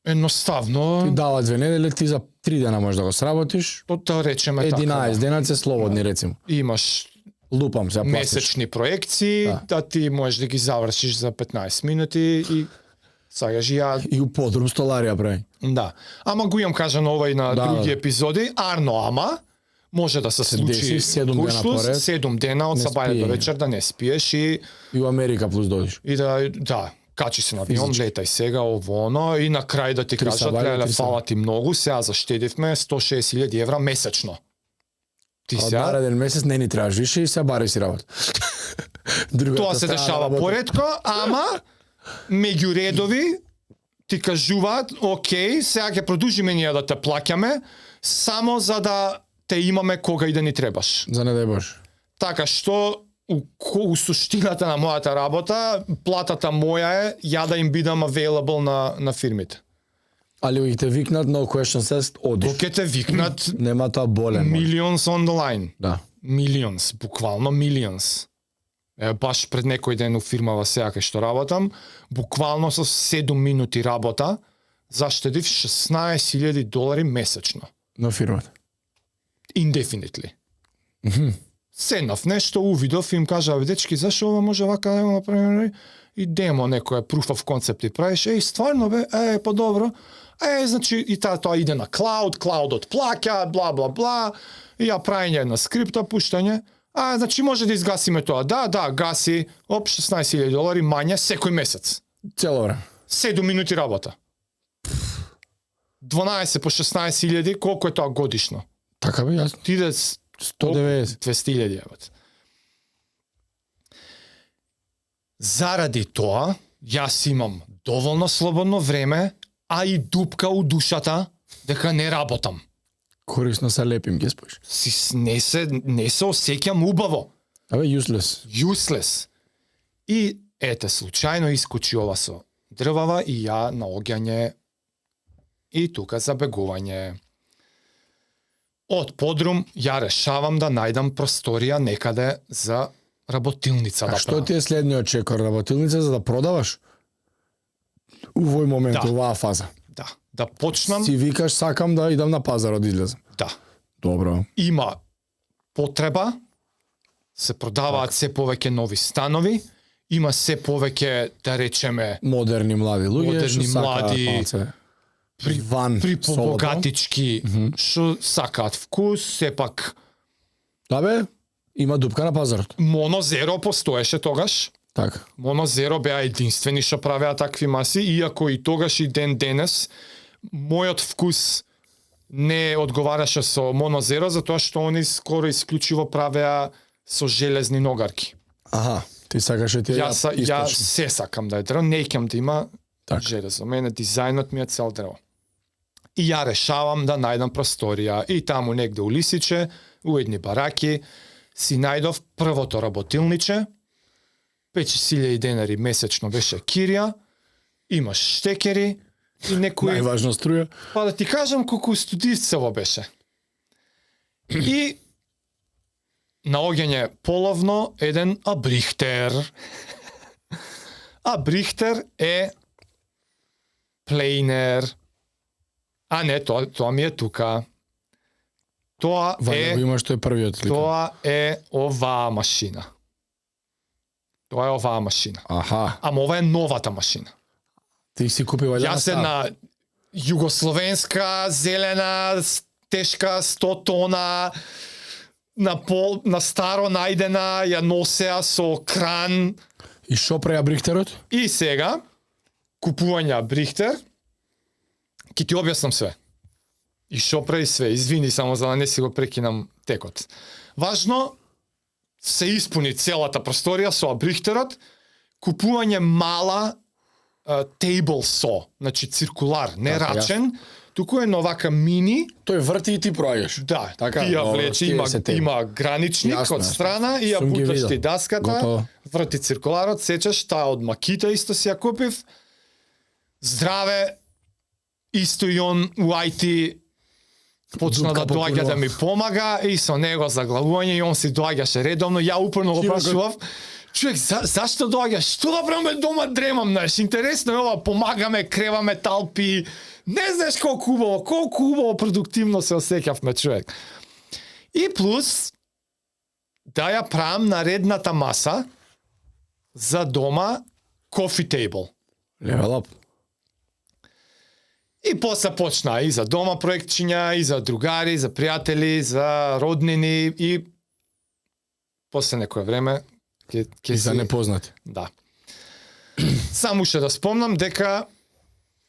едноставно... Ти дава 2 недели, ти за 3 дена можеш да го сработиш. Да речеме 11 така. 11 дена се слободни, рецимо. Имаш Лупам се, месечни проекции, да ти можеш да ги завршиш за 15 минути и сагаш ја... И у подрум столарија прави. Да. Ама го имам кажано ова и на други епизоди. Арно, ама, може да се случи 7 дена поред. 7 дена од сабајле до вечер да не спиеш и у Америка плюс дојдеш. И да, качи се на авион, летај сега, ово оно, и на крај да ти кажат, леле, фала ти многу, сега заштедивме 160.000 евра месечно. Ти сега... Од нареден месец не ни требаш више и се бари си работа. Тоа се дешава поредко, ама меѓу редови ти кажуваат, окей, сега ќе продолжиме ние да те плаќаме, само за да те имаме кога и да ни требаш. За не дај Боже. Така што у суштината на мојата работа, платата моја е ја да им бидам available на фирмите. Али кога те викнат no questions asked, одиш. Кога те викнат нема тоа болен. Millions on the line. Да. Millions, буквално millions. Баш пред некој ден у фирмава сега кај што работам, буквално со 7 минути работа, заштедив $16,000 месечно. На фирмата. Indefinitely. Седнав нешто, увидов и им кажа, дечки, зашо ова може вака да го направиме? И демо некоја proof of concept и правиш, стварно бе, подобро. Значи, и тоа иде на клаудот плаќа, бла, бла, бла, и ја правиње на скрипта, пуштање. Значи, може да изгасиме тоа. Да, гаси, $16,000 мање секој месец. Цело време. 7 минути работа. 12 по 16,000, колку е тоа годишно? Така бе, јасно. Ти да 190. 200,000 евра. Заради тоа, јас имам доволно слободно време, а и дупка у душата дека не работам. Корисно се лепим, ги споиш. Не се осеќам убаво. Абе, useless. Useless. И ете, случајно искочи ова со дрвава и ја на оѓање и тука забегување. Од подрум ја решавам да најдам просторија некаде за работилница А да што правам. ти е следниот чекор? Работилница за да продаваш? У овој момент, Да. оваа фаза. Да почнам, Си викаш, сакам да идам на пазарот да излезам. да, Добро. има потреба, се продаваат се повеќе нови станови, има се повеќе, да речеме, Модерни млади луѓе, Модерни што сакаат млади, малце ван при солото. побогатички, што сакаат вкус, сепак Да бе, има дупка на пазарот. Моно Зеро постоеше тогаш. Така. Моно Зеро беа единствени што правеа такви маси, иако и тогаш и ден денес мојот вкус не одговараше со Моно Зеро, затоа што они скоро исклучиво правеа со железни ногарки. Аха, ти сакаше ти Ја се сакам да е дрво, не икам да има Така. железо. Мене дизајнот ми е цел дрво. И ја решавам да најдам просторија и таму негде у Лисиче, у едни бараки, си најдов првото работилниче, 5.000 денари месечно беше кирија, имаш штекери и некои... Најважно струја. Па да ти кажам колку студивцево беше. И наоѓање половно еден абрихтер. Абрихтер е плейнер. А не, тоа ми е тука. Тоа Вања го е имаш тој првиот слика. тоа е оваа машина. Тоа е оваа машина. Аха, Ама ова е новата машина. ти си купи ваljа Јас една југословенска, зелена, тешка 100 тона, на старо најдена, ја носеа со кран. И шо преја брихтерот? И сега, купување брихтер, ќе ти објаснам све. И шо прави све, извини само за да не си го прекинам текот. Важно, се испуни целата просторија со брихтерот, купување мала table saw, значи циркулар, не Така, рачен, туку е новака мини, Тој врти и ти проаѓаш. да, Така, ти ја добро, влече, тие има, се тебе. има граничник Јасно, од јасно. страна и ја Сум ги буташ видел. ти даската, Готово. врти циркуларот, сечеш, таа од Макита исто си ја купив. Здраве, исто и он у IT почна Дупка да доаѓа популно. да ми помага и со него заглавување и он си доаѓаше редовно, ја упорно го Ти го- прашував. Човек, зашто доаѓаш? Што да правам дома дремам, знаеш? Интересно е ова, помагаме, креваме талпи. Не знаеш колку убаво продуктивно се осеќавме, човек. И плюс да ја правам наредната маса за дома coffee table. Level up. И после почна и за дома проектчиња, и за другари, за пријатели, за роднини и после некое време ќе И за непознати. Да. Само уште да спомнам дека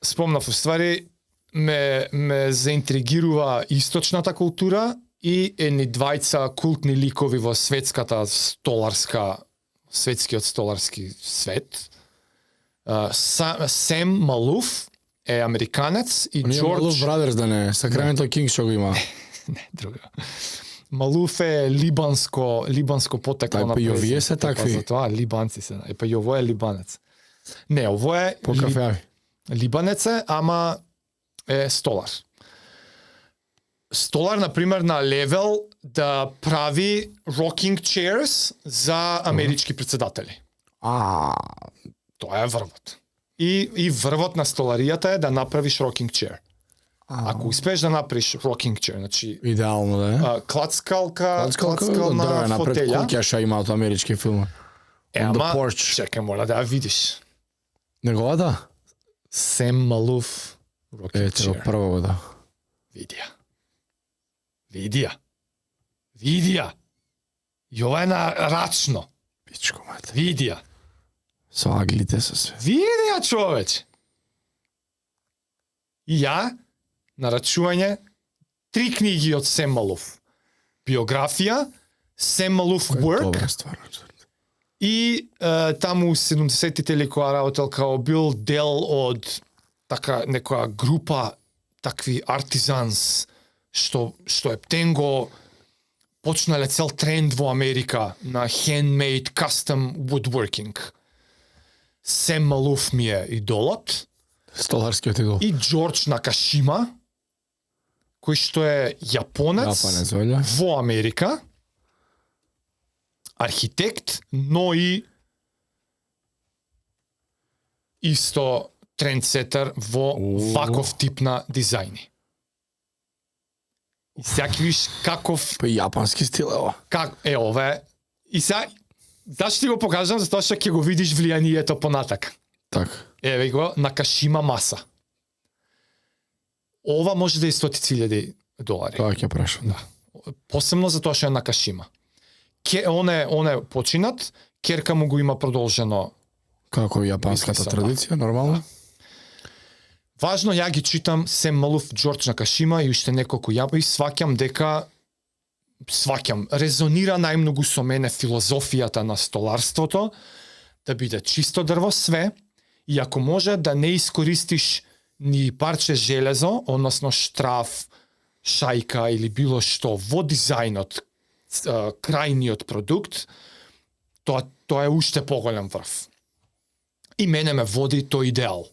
спомнав уствари ме заинтригирува источната култура и едни двајца култни ликови во светскиот столарски свет. Сем Малуф е американец и Ние Малуф Джордж Брадерс да не, Sacramento Kings што го има. не друга. Малуф е либанско потекло Тај, па и овие презиме. се такви. Па затоа либанци се. Па и ово е либанец. Не, ово е По кафеави. либанец е, ама е столар. Столар, например, на левел да прави rocking chairs за амерички председатели. Тоа е врвот. И врвот на столаријата е да направиш rocking chair. Ако успееш да направиш rocking chair, значи Идеално да е. клацкална дрвена пред фотеља. куќаша има од амерички филми. On the Ама, porch. чекај, мора да ја видиш. Неговата? Сем Малуф rocking Ете, chair. прво го да. Видија. И ова е на рачно. Пичко мате. Видија. Со аглите со све. Видија, човече. И ја, на рачување, 3 книги од Сем Малуф. Биографија, Сем Малуф Work, Добра ствар. и таму у 70-тите ли која работел као бил дел од така некоја група такви артизанс што ептенго почнале цел тренд во Америка на handmade custom woodworking. Сем Малуф ми е идолот Столарскиот идол. и Џорџ Накашима, кој што е јапонец велја. во Америка, архитект, но и исто трендсетер во ваков тип на дизајни. И сега ќе видиш каков Па јапански стил е ова. ова е. И сега зашто ти го покажам, затоа што ќе го видиш влијанието понатак. Така. Еве го Накашима Маса. Ова може да е $100,000. Тоа ќе прашам. Да. Посебно затоа што е Накашима. Он е починат, керка му го има продолжено. Како јапанската Мислам, традиција, нормално. Важно, ја ги читам Сем Малуф, Џорџ Накашима и уште неколку и сваќам дека резонира најмногу со мене филозофијата на столарството, да биде чисто дрво све и ако може да не искористиш ни парче железо, односно штраф, шајка или било што во дизајнот, крајниот продукт, тоа е уште поголем врв. И мене ме води тој идеал.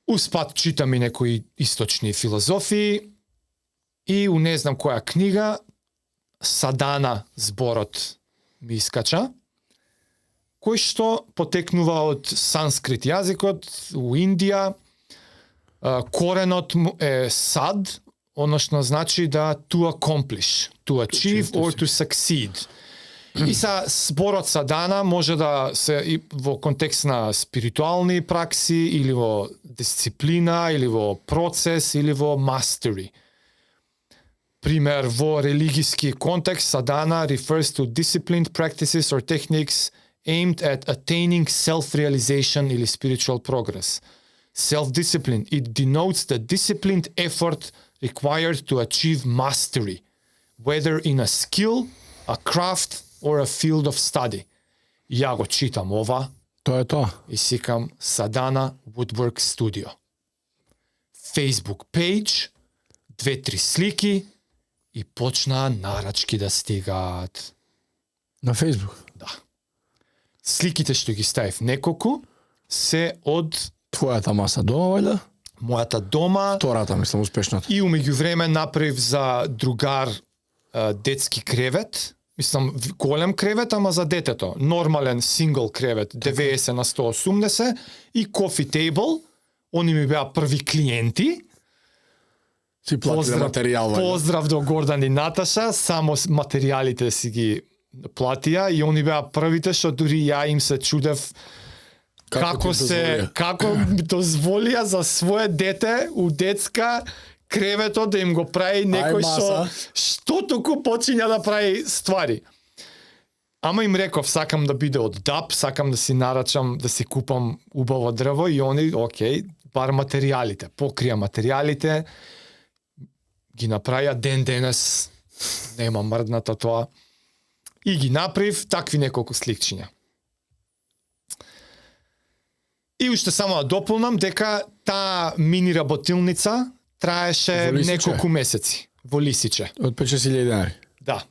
Успат читам и некои источни филозофии и у не знам која книга Садана зборот ми искача, кој што потекнува од санскрит јазикот, у Индија, коренот е сад, односно значи да to accomplish, to achieve or to succeed. И са зборот Садана може да се и во контекст на спиритуални пракси или во дисциплина или во процес или во mastery. Пример, во религиски контекст Садана refers to disciplined practices or techniques aimed at attaining self-realization или spiritual progress. Self-discipline, it denotes the disciplined effort required to achieve mastery, whether in a skill, a craft, or a field of study. Ја го читам ова Тоа е тоа. и сикам Садана Woodwork Studio. Facebook page, 2-3 слики и почнаа нарачки да стигаат. На Facebook. Да. Сликите што ги ставив неколку се од Твојата маса дома, вајда? мојата дома Втората, мислам, успешната. и умеѓувреме направив за другар детски кревет. Мислам, голем кревет, ама за детето. Нормален сингл кревет, 90 на 180 и кофи тейбл. Они ми беа први клиенти. Си плати за материјал, вајда. Поздрав до Гордан и Наташа, само материјалите си ги платија и они беа првите што дури ја им се чудев како ми дозволија за свое дете у детска креветот да им го прави некој што току почиња да прави ствари. Ама им реков, сакам да биде од дап, сакам да си нарачам, да си купам убаво дрво и они, окей, бар материјалите, покрија материјалите, ги направија ден денес, нема мрдната тоа, и ги направив такви неколку сликчиња. И уште само да дополнам дека таа мини работилница траеше неколку месеци во Лисиче. Од 5.000 денари. Да,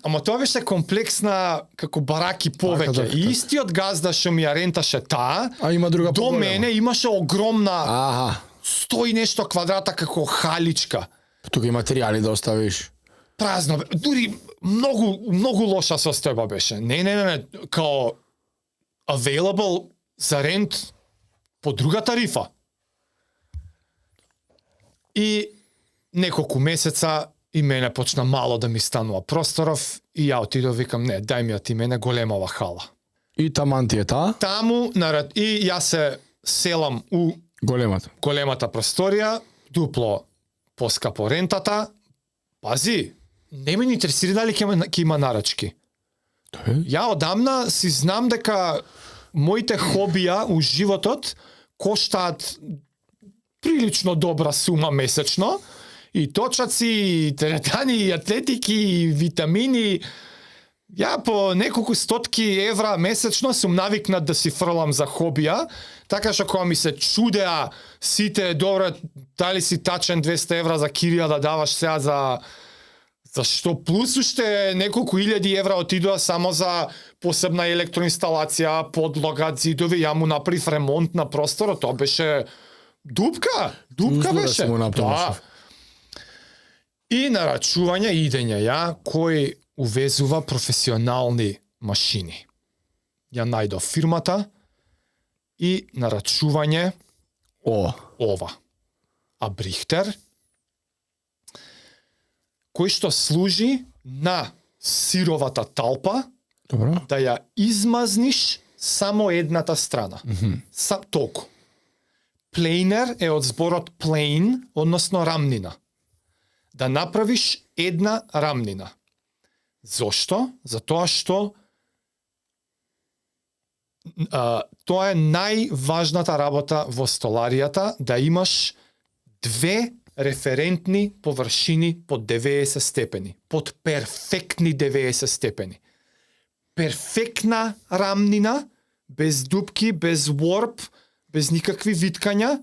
ама тоа беше комплексна како бараки повеќе. И истиот газда што ми ја ренташе таа, а има друга до мене имаше огромна 100 и нешто квадрата како халичка. Тука и материјали да оставиш. Празно, дури многу лоша состојба беше. Не, као available за рент по друга тарифа. И неколку месеца и мене почна мало да ми станува просторов и ја отидов, викам, не, дај ми ја ти мене големава хала. И таман ти е таа? Таму, и јас се селам у големата просторија, дупло поскапо рентата. Пази, не ме интересира дали ќе има нарачки. Ја одамна си знам дека моите хобија у животот коштаат прилично добра сума месечно, и точаци, и теретани, и атлетики, и витамини, Ја по неколку стотки евра месечно сум навикнат да си фрлам за хобија, така што кога ми се чудеа сите, добро, дали си тачен 200 евра за кирија да даваш сега за што плюс уште неколку илјади евра отидоа само за посебна електроинсталација, подлога, зидови, ја му направив ремонт на просторот, тоа беше дупка Услуга беше. си му направиш. И нарачување идење ја кој увезува професионални машини. Ја најдов фирмата и нарачување ова. А Брихтер, кој што служи на сировата талпа, Добро. да ја измазниш само едната страна. Толку. Плейнер е од зборот plane, односно рамнина. Да направиш една рамнина. Зошто? Затоа што тоа е најважната работа во столаријата, да имаш две референтни површини под 90 степени, под перфектни 90 степени. Перфектна рамнина, без дупки, без warp, без никакви виткања,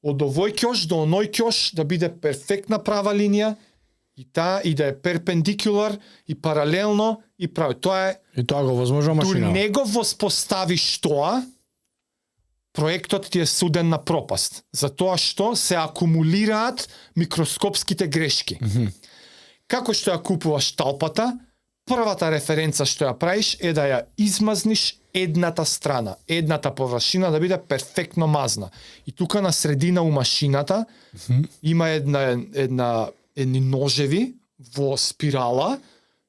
од овој ќош до оној ќош да биде перфектна права линија и да е перпендикулар и паралелно и прави. Тоа е И тоа го возможува Тури машина. не го воспоставиш тоа, проектот ти е суден на пропаст. Затоа што се акумулираат микроскопските грешки. Како што ја купуваш талпата, првата референца што ја правиш е да ја измазниш едната страна, едната површина да биде перфектно мазна. И тука на средина у машината има едни ножеви во спирала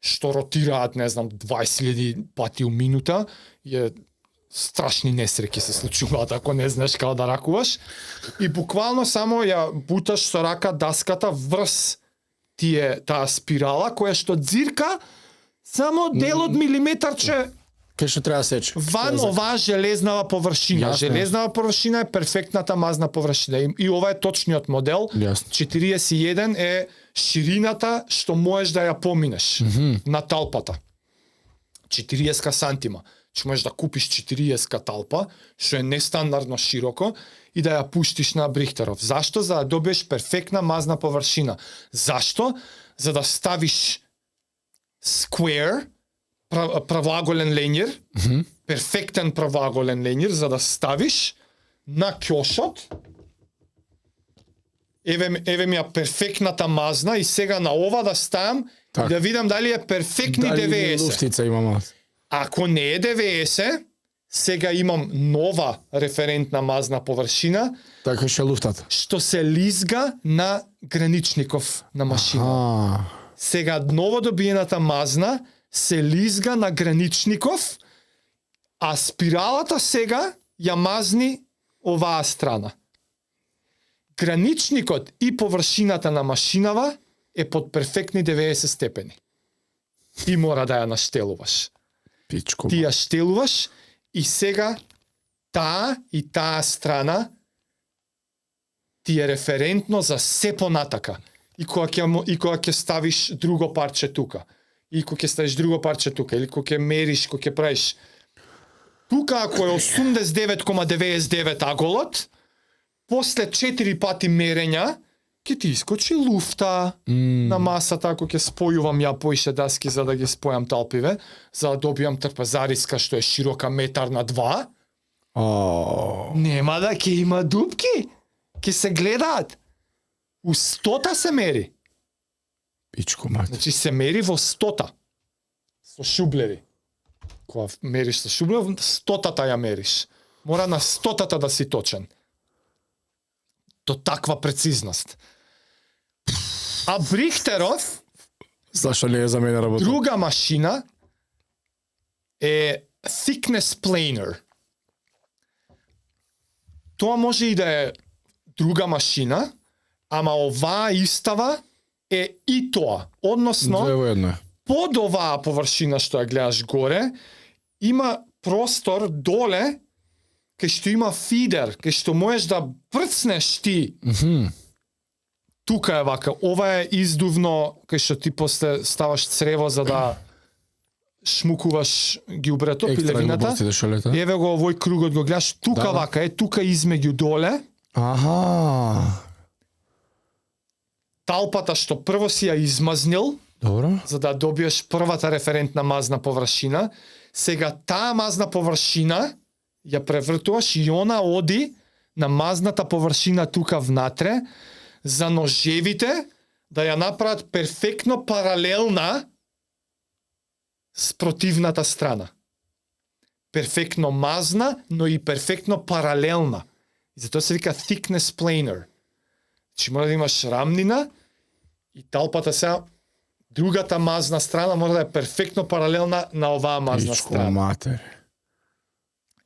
што ротираат, не знам, 20.000 пати у минута, и страшни несреќи се случуваат ако не знаеш како да ракуваш. И буквално само ја буташ со рака даската врз таа спирала која што дзирка само дел од милиметарче Кај што треба да сече. ван оваа железнава површина. Јасно. Железнава површина е перфектната мазна површина. И ова е точниот модел. Јасно. 41 е ширината што можеш да ја поминеш на талпата. 40 сантима. Што можеш да купиш 40 талпа, што е нестандардно широко, и да ја пуштиш на Брихтеров. Зашто? За да добиеш перфектна мазна површина. Зашто? За да ставиш square, правоаголен ленјер, перфектен правоаголен ленјер, за да ставиш на ќошот. Еве ми ја перфектната мазна и сега на ова да ставам и да видам дали е перфектни Дали 90. луфтица имам? Ако не е 90, сега имам нова референтна мазна површина Така ќе луфтат. што се лизга на граничников на машина. Сега ново добиената мазна се лизга на граничников, а спиралата сега ја мазни оваа страна. Граничникот и површината на машинава е под перфектни 90 степени. Ти мора да ја наштелуваш. Пичко. Ти ја штелуваш и сега таа и таа страна ти е референтно за се понатака. И кога ќе ставиш друго парче тука, и кога ќе ставиш друго парче тука, или кога ќе мериш, кога ќе правиш. Тука ако е 89,99 аголот, после 4 пати мерења, ќе ти искочи луфта на масата, ако ќе спојувам ја поише даски за да ги спојам талпиве, за да добијам трпезариска што е широка метар на 2. Нема да ќе има дупки. Ќе се гледаат. У 100 се мери. Пичко мак. Значи се мери во 100 со шублери. Кога мериш со шублер, 100-та ја мериш. Мора на 100-та да си точен. До таква прецизност. А Брихтеров, Зашо не е за мене работа? друга машина е thickness planer. Тоа може и да е друга машина, ама оваа истава е и тоа. Односно, Две во едно е. под оваа површина што ја гледаш горе, има простор доле кај што има фидер, кај што можеш да прцнеш ти. Тука е вака, ова е издувно кај што ти после ставаш црево за да шмукуваш ѓубрето, Екстра пилевината. глупостите што лета. Еве го овој кругот го гледаш, тука Да. вака тука измеѓу доле, Аха. талпата што прво си ја измазнил, Добро. за да добиеш првата референтна мазна површина, сега таа мазна површина ја превртуваш и она оди на мазната површина тука внатре, за ножевите да ја направат перфектно паралелна с противната страна. Перфектно мазна, но и перфектно паралелна. И затоа се вика thickness planar. Значи мора да имаш рамнина и талпата сега другата мазна страна мора да е перфектно паралелна на оваа мазна Пичко страна. матер.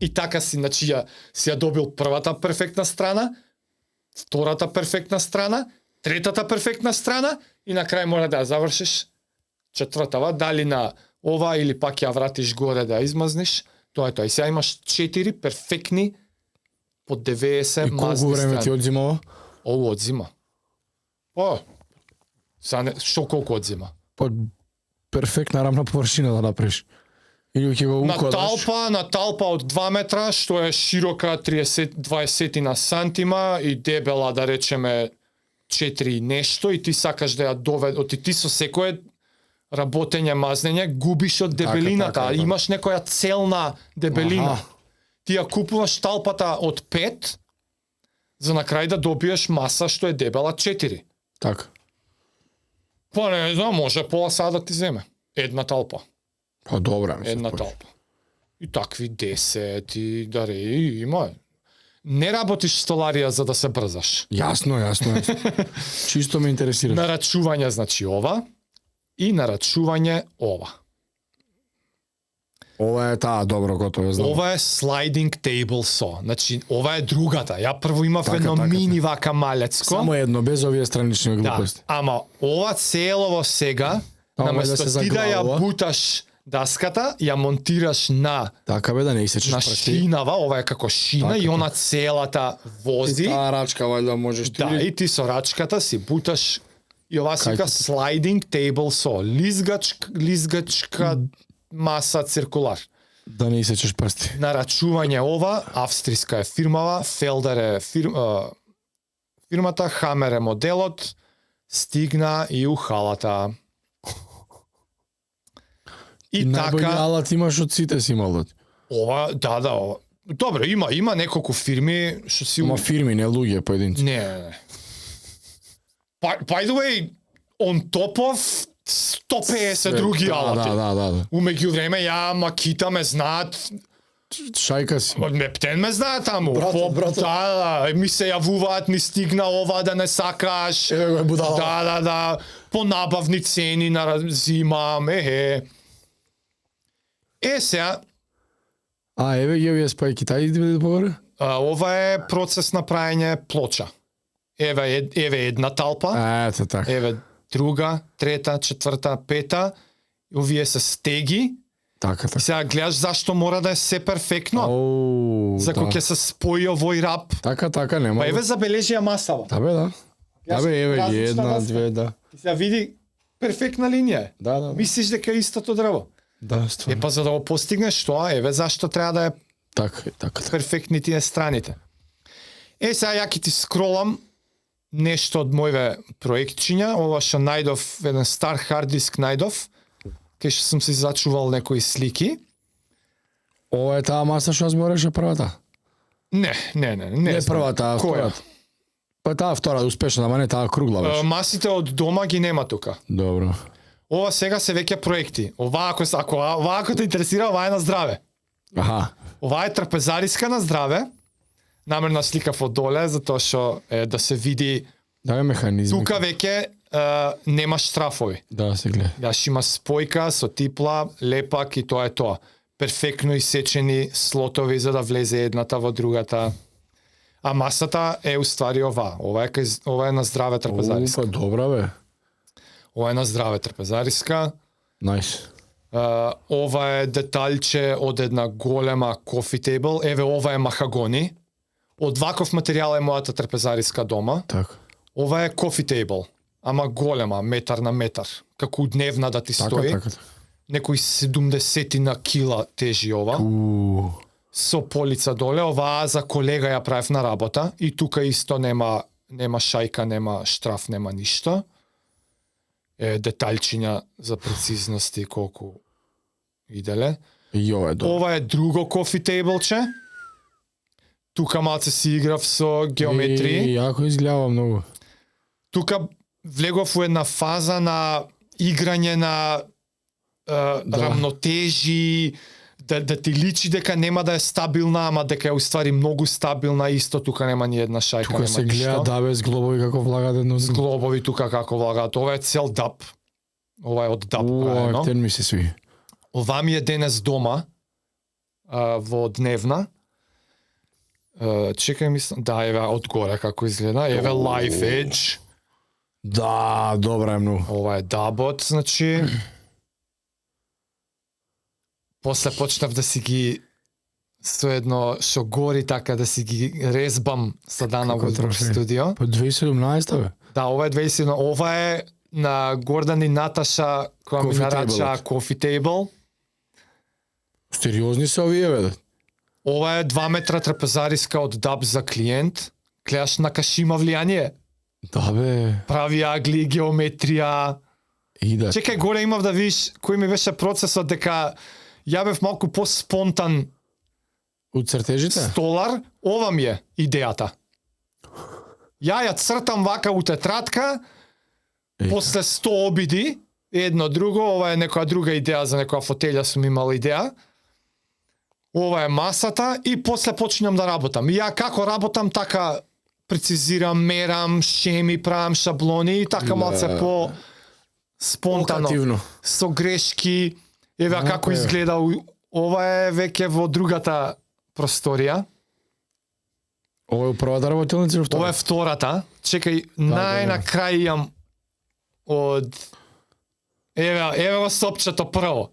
И така си, значи си ја добил првата перфектна страна, втората перфектна страна, третата перфектна страна и на крај мора да ја завршиш четвртава, дали на ова или пак ја вратиш горе да ја измазниш. Тоа е тоа. И сега имаш 4 перфектни по 90 И мазни колку време ти страни. одзима ова? Ово одзима. Што колку одзима? Па перфектна рамна површина да направиш. Или ќе го укладаш. На талпа од 2 метра, што е широка 20 на сантима и дебела, да речеме, 4 нешто, и ти сакаш да ја доведеш, ти со секое работење, мазнење, губиш од дебелината, така, да. имаш некоја целна дебелина. Аха. Ти ја купуваш талпата од 5, за на крај да добиеш маса што е дебела 4. Така. Па не знам, може пола сада да ти земе. Една талпа. Па добра, мислам. Една талпа. И такви 10 и даре, има. Не работиш столарија за да се брзаш. Јасно, јасно. Чисто ме интересира. Нарачување значи ова и нарачување ова. Ова е таа, добро, готово, знам. Ова е sliding table saw. Значи, ова е другата. Ја прво имав Така, едно така, мини вака малецко. Само едно, без овие странични Да, глупости. ама ова целово сега, Ова е да наместо се ти да ја заглавува. буташ даската, ја монтираш на Така бе, да не исечеш на прашти. шинава, ова е како шина Така, и она целата вози. И таа рачка, вајда, можеш ти. Да, и ти со рачката си буташ и ова се вика Кајката. sliding table saw, лизгачка маса циркулар. Да не исечеш прсти. Нарачување ова, австријска е фирмава, Фелдер е фирмата, Хамер е моделот, стигна и у халата. И Најбољи така, алат имаш од сите си имал. ова, да, ова. Добро, има неколку фирми што си... Ама фирми, не луѓе, поединци. Не. By the way, on top of 150 други алати. Да. Умеѓу време ја Макита ме знаат, Шајка си. од Мептен ме знаат таму. Брато. Да, ми се јавуваат, ми стигна ова да не сакаш. Еве го е будала. Да. По набавни цени зимам, сега, Еве ги овие спајки, тај иде погоре? ова е процес на праење плоча. Еве една талпа. Ето така. Еве друга, трета, четврта, пета, овие се стеги. Така. И сега гледаш зашто мора да е се перфектно. За кога ќе се спои овој рап. Така, нема. Па еве забележи ја масава. Да бе, да. Да бе, еве ги, Различна една, маса. две, да. И сега види перфектна линија е. Да. Мислиш дека е истото дрво. Да, стварно. Па за да го постигнеш тоа, еве зашто треба да е Така. перфектни тие страните. Сега ја ќе ти скролам нешто од моите проектчиња, ова што најдов, еден стар хард диск најдов, кај што сум си зачувал некои слики. Ова е таа маса што збореше првата. Не Не знам. првата, а Која? втората. Па таа втора успешна, ама не таа кругла беше. Масите од дома ги нема тука. Добро. Ова сега се веќе проекти. Ова ако те интересира, ова е на здраве. Аха. Ова е трапезариска на здраве. Намерно сликав од доле, затоа што да се види Да е механизми. тука веќе нема штрафови. Да, се гледа. Јаш има спојка со типла, лепак и тоа е тоа. Перфектно исечени слотови за да влезе едната во другата. А масата е уствари ова. Ова е на здраве трапезариска. Па добра бе. Ова е на здраве трапезариска. Најс. Ова е деталче од една голема кофи тейбл. Еве ова е махагони. Од ваков материјал е мојата трапезариска дома. Така. Ова е кофи тейбл, ама голема, метар на метар, како дневна да ти стои. Така. некои 70 на кила тежи ова. Со полица доле, оваа за колега ја правев на работа и тука исто нема шајка, нема штраф, нема ништо. Деталчиња за прецизности колку иделе. Јо е добро. Ова е друго кофи тейблче. Тука малце си играв со геометрии. Јако изгледа многу. Тука влегов у една фаза на играње на рамнотежи, да ти личи дека нема да е стабилна, ама дека е уствари многу стабилна, исто тука нема ни една шајка, Тука нема се гледа ништо. да без глобови како влагат едно С глобови тука како влагаат. Ова е цел дап. Ова е од дап правено. Тен ми се сви. Ова ми е денес дома, во дневна. Чекај, мислам, да, еве одгоре како изгледа. Еве Life Edge. Да, добра е многу. Ова е дабот, значи. После почнав да си ги со едно шо гори така да си ги резбам со Дана Како во трофеј. студио. По 2017 бе. Да, ова е 2007. Ова е на Гордан и Наташа која ми Coffee нарача table-от. Coffee Table. Сериозни се овие бе. Ова е 2 метра трапезариска од даб за клиент. Гледаш на кашима влијание. Да бе. Прави агли, геометрија. Иде. Чекај, горе имав да видиш кој ми беше процесот дека ја бев малку по-спонтан Од цртежите? столар. Ова ми е идејата. Ја цртам вака у тетрадка, после 100 обиди, едно друго, ова е некоја друга идеја за некоја фотелја сум имал идеја. Ова е масата и после почнам да работам. И ја како работам, така прецизирам, мерам, шеми, правам шаблони и така малце по спонтано. Креативно. Со грешки. Еве Малку како е. изгледа. Ова е веќе во другата просторија. Ова е првата работилница или Ова е втора? втората. Чекај, да. најнакрај имам од еве го сопчето прво.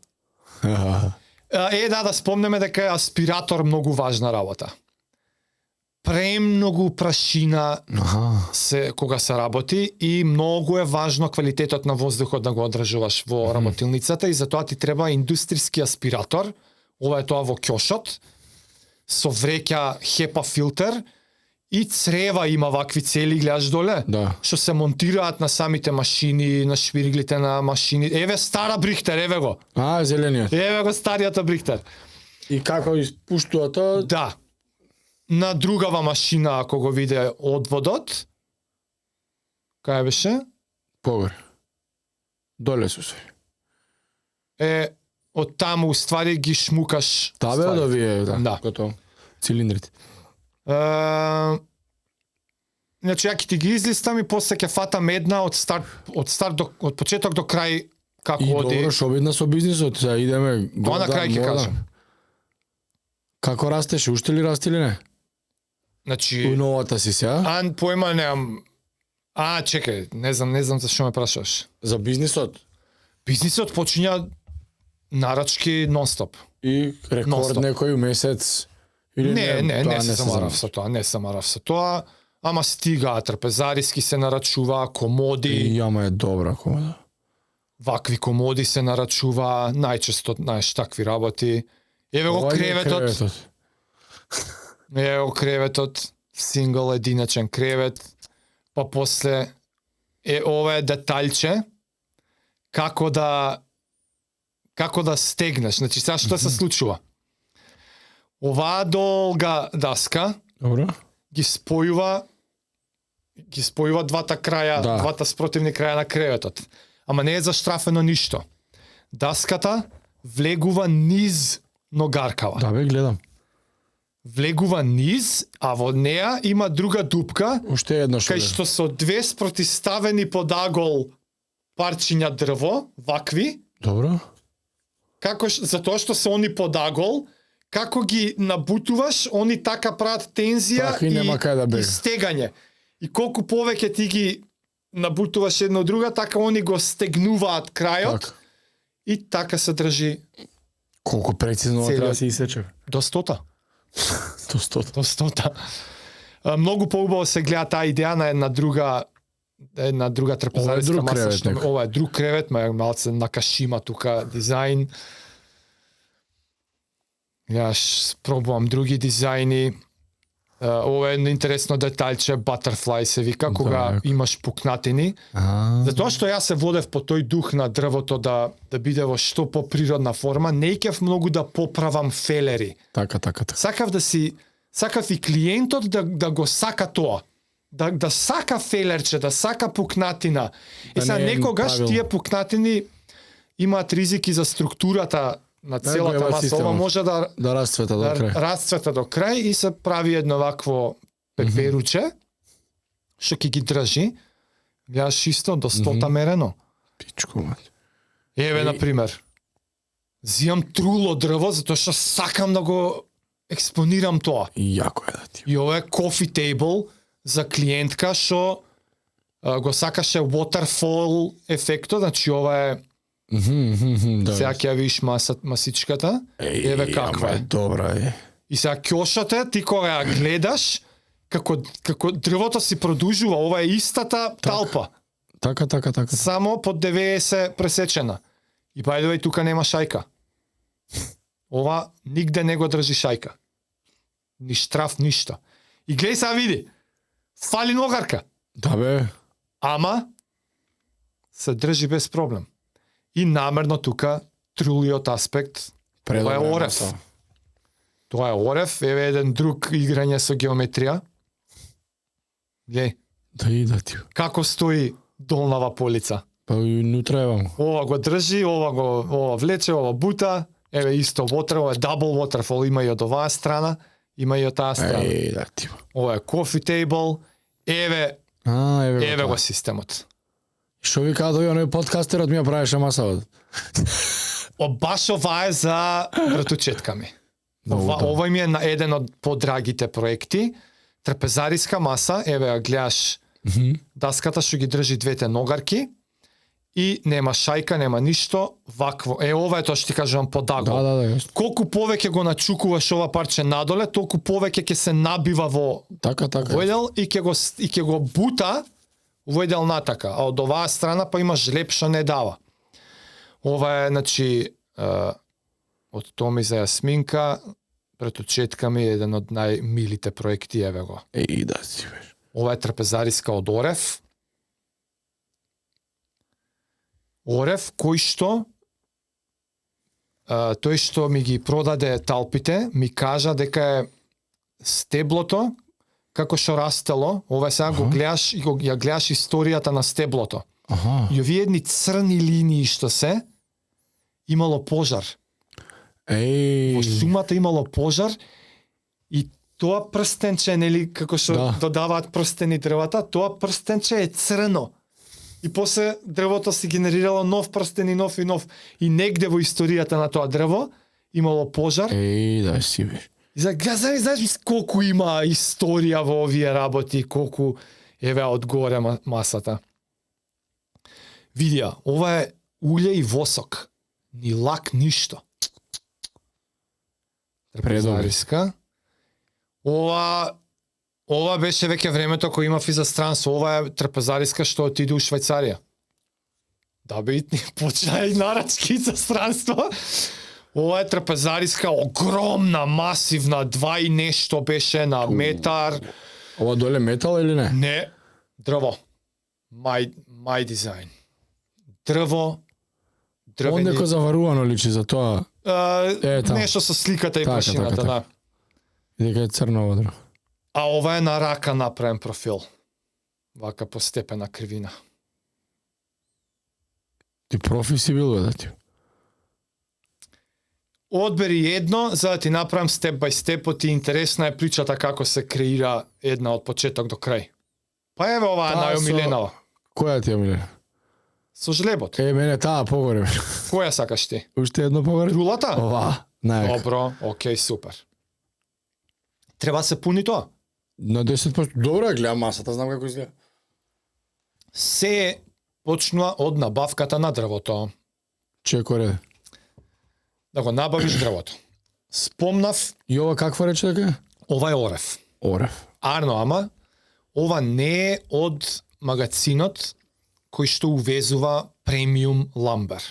Да спомнеме дека е аспиратор многу важна работа. Премногу прашина се кога се работи и многу е важно квалитетот на воздухот да го одржуваш во работилницата и затоа ти треба индустријски аспиратор. Ова е тоа во ќошот со вреќа HEPA филтер и црева има вакви цели, гледаш доле. Да. Што се монтираат на самите машини, на швирглите на машини. Еве стара Брихтер, еве го. Зелениот. Еве го старијата Брихтер. И како испуштува тоа? Да. На другава машина, ако го виде одводот, кај беше? Погоре. Доле су се. Од таму уствари ги шмукаш. Табе ствари. од овие, Да. Кото цилиндрите. Значи, ја ќе ти ги излистам и после ќе фатам една од од почеток до крај како И оди. добро, шо бидна со бизнисот? Сега идеме Тоа на крај ќе кажам. Како растеше? Уште ли расти или не? Значи, У новата си сега? појма немам. Чекај, не знам зашто ме прашаш. За бизнисот? Бизнисот почиња нарачки нон-стоп. И рекорд Non-stop. некој месец? Или Не се замарав замарав со тоа, не се замарав со тоа, ама стига трапезариски се нарачува, комоди, И ама е добра комода. вакви комоди се нарачува, најчесто, знаеш, такви работи. Еве го Ова е креветот, еве го креветот, сингл единачен кревет, па после ова е деталче како да стегнеш. Значи сега што се случува? Оваа долга даска Добро. ги спојува двата краја, Да. двата спротивни краја на креветот. Ама не е заштрафено ништо. Даската влегува низ ногаркава. Да бе, гледам. Влегува низ, а во неа има друга дупка, Уште едно што кај што со две спротиставени под агол парчиња дрво, вакви, Добро. затоа што се они под агол, како ги набутуваш, они така прават тензија Така и нема кај да и бега. стегање. И колку повеќе ти ги набутуваш едно од друга, така они го стегнуваат крајот Така. и така се држи Колку прецизно ова Целиот. треба да се исече. до 100-та. До 100. До 100-та. Многу поубаво се гледа таа идеја на една друга една друга трапезариска друг маса кревет што некој. ова е друг кревет, ма е малце накашима тука дизајн. Јас пробувам други дизајни. Ова е едно интересно детаљче, butterfly се вика, кога Так. имаш пукнатини. Затоа што јас се водев по тој дух на дрвото да биде во што поприродна форма, не икев многу да поправам фелери. Така. Сакав и клиентот да го сака тоа. Да сака фелерче, да сака пукнатина. Да Сега не е некогаш правилно. тие пукнатини имаат ризики за структурата на целата го е маса. системот. Ова може да Да расцвета до крај. расцвета до крај и се прави едно вакво пеперуче, што ќе ги држи. Гледаш исто до 100 мерено. Пичко, мать. Еве, на пример, зијам труло дрво затоа што сакам да го експонирам тоа. И јако е да ти. И ова е coffee table за клиентка што го сакаше waterfall ефектот, значи ова е Да. сега ќе ја видиш масичката. Еве каква е. Добра е. И сега ќошот е, ти кога ја гледаш, како дрвото си продужува, ова е истата талпа, Така. само под 90 пресечена. И by the way, тука нема шајка. Ова нигде не го држи шајка. Ни штраф, ништо. И гледај сега види, фали ногарка, Да бе. ама се држи без проблем. И намерно тука трулиот аспект, ова е орев. Тоа е орев, еве еден друг играње со геометрија. Глеј, Да ти. како стои долнава полица. Па и нутра евам. Ова го држи, ова влече, ова бута. Еве исто water, ова е double waterfall, има и од оваа страна, има и од таа страна. Да ти. Ова е coffee table. Еве Еве го системот. Што ви кажа овој оној подкастерот ми ја правеше масава. Баш ова е за вратучетками. Овој ми е на еден од подрагите проекти. Трапезариска маса, еве ја гледаш даската што ги држи двете ногарки и нема шајка, нема ништо, вакво. Ова е тоа што ти кажувам подаго. Да, јасно. Колку повеќе го начукуваш ова парче надоле, толку повеќе ќе се набива во Така. овој дел и ќе го бута овој дел натака, а од оваа страна па има жлеб што не дава. Ова е, значи, од Томи за Јасминка, преточетка ми е еден од најмилите проекти, еве го. Да си бе. Ова е трапезариска од орев. Орев кој што тој што ми ги продаде талпите, ми кажа дека е стеблото како што растело, ова сега го гледаш и ја гледаш историјата на стеблото. И овие едни црни линии што се имало пожар. Во шумата имало пожар и тоа прстенче, нели, како што додаваат прстени дрвата, тоа прстенче е црно. И после дрвото се генерирало нов прстен и нов и нов. И негде во историјата на тоа дрво имало пожар. Да си бе. И знаеш колку има историја во овие работи, колку еве одгоре масата. Видија, ова е улје и восок. Ни лак, ништо. Трапезариска. Ова беше веќе времето кој имав и за странство. Ова е трапезариска што отиде у Швајцарија. Да би почна и нарачки за странство. Ова е трапезариска огромна, масивна, 2 и нешто беше на метар. Ова доле метал или не? Не, дрво. My design. Дрво. Он неко заварувано личи за тоа. Нешто со сликата и прашината, да. Дека е црно дрво. А ова е на рака направен профил. Вака постепена кривина. Ти профи си бил, да ти. Одбери едно, за да ти направам степ бај степ, ти интересна е причата како се креира една од почеток до крај. Па еве оваа најомиленава. Која ти е омилена? Со жлебот. Мене таа погоре. Која сакаш ти? Уште едно погоре? Трулата? Ова, најака. Добро, окей, супер. Треба се пуни тоа? На 10%. Добро, гледам масата, знам како изгледа. Се почнува од набавката на дрвото. Чекоре. Да го набавиш дрвото. Спомнав, И ова каква рече дека е? ова е орев. Орев. Арно, ама, ова не е од магацинот кој што увезува премиум ламбер.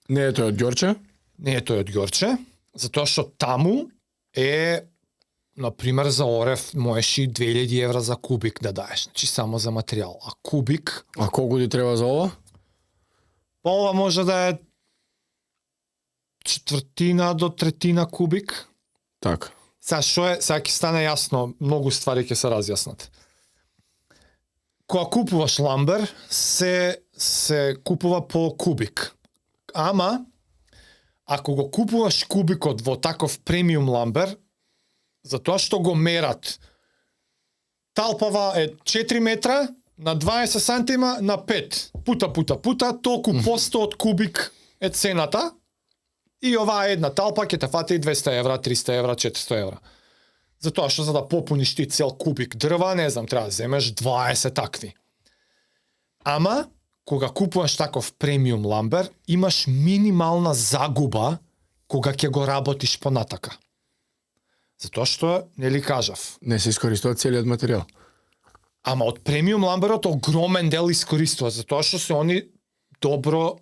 Не е тој од Ѓорче? Не е тој од Ѓорче, затоа што таму е, например, за орев можеш и 2000 евра за кубик да даеш, значи само за материјал. А кубик, А колку ти треба за ова? па ова може да е четвртина до третина кубик. Така. Сега ќе стане јасно, многу ствари ќе се разјаснат. Кога купуваш ламбер, се купува по кубик. Ама, ако го купуваш кубикот во таков премиум ламбер, затоа што го мерат, талпава е 4 метра на 20 сантима на 5. Пута, толку посто од кубик е цената, и оваа една талпа ќе те фати 200 евра, 300 евра, 400 евра. Затоа што за да попуниш ти цел кубик дрва, не знам, треба да земеш 20 такви. Ама, кога купуваш таков премиум ламбер, имаш минимална загуба кога ќе го работиш понатака. Затоа што, нели кажав, Не се искористува целиот материјал. ама од премиум ламберот огромен дел искористува, затоа што се они добро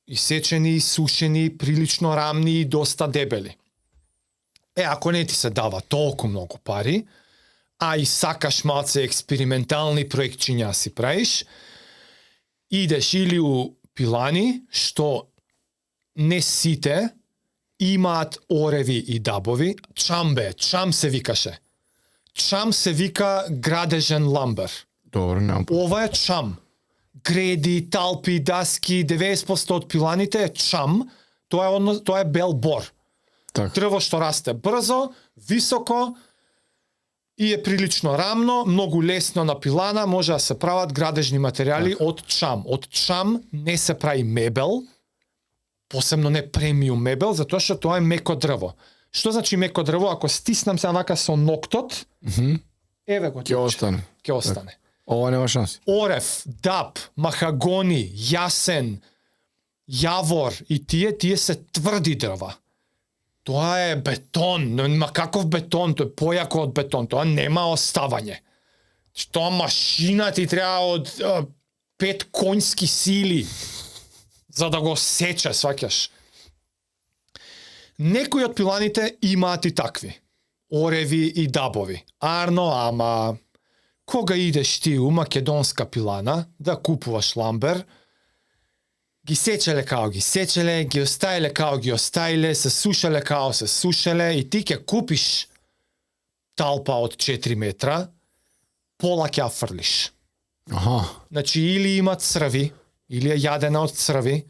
исечени, сушени, прилично рамни и доста дебели. Ако не ти се дава толку многу пари, а и сакаш малце експериментални проектчиња си правиш, идеш или у пилани, што не сите имаат ореви и дабови. Чам се викаше. Чам се вика градежен ламбер. Добро, немам. Ова е чам. Греди, талпи, даски, 90% од пиланите е чам. Тоа е бел бор. Така. Дрво што расте брзо, високо и е прилично рамно, многу лесно на пилана, може да се прават градежни материјали од чам. Од чам не се прави мебел, посебно не премиум мебел, затоа што тоа е меко дрво. Што значи меко дрво? Ако стиснам се вака со ноктот, еве го Ќе остане. Ќе остане. Ова нема шанси. Орев, даб, махагони, јасен, јавор и тие се тврди дрва. Тоа е бетон, ма каков бетон, тоа е појако од бетон, тоа нема оставање. Тоа машина ти треба од 5 конјски сили за да го сече, сваќаш. Некои од пиланите имаат и такви. Ореви и дабови. Арно, ама кога идеш ти у македонска пилана да купуваш ламбер, ги сечеле као ги сечеле, ги остаиле као ги остаиле, се сушеле као се сушеле и ти ќе купиш талпа од 4 метра, пола ќе ја фрлиш. Аха. Значи или има црви, или е јадена од црви,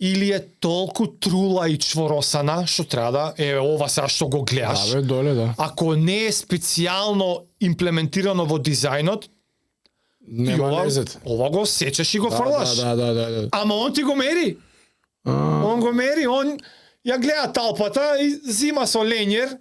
или е толку трула и чворосана, што треба да е ова сега што го гледаш. Да, бе, доле, да. Ако не е специјално имплементирано во дизајнот, Нема лезет. ова го сечеш и го фрлаш. Да. Ама он ти го мери. Он го мери, он ја гледа талпата и зима со лењер,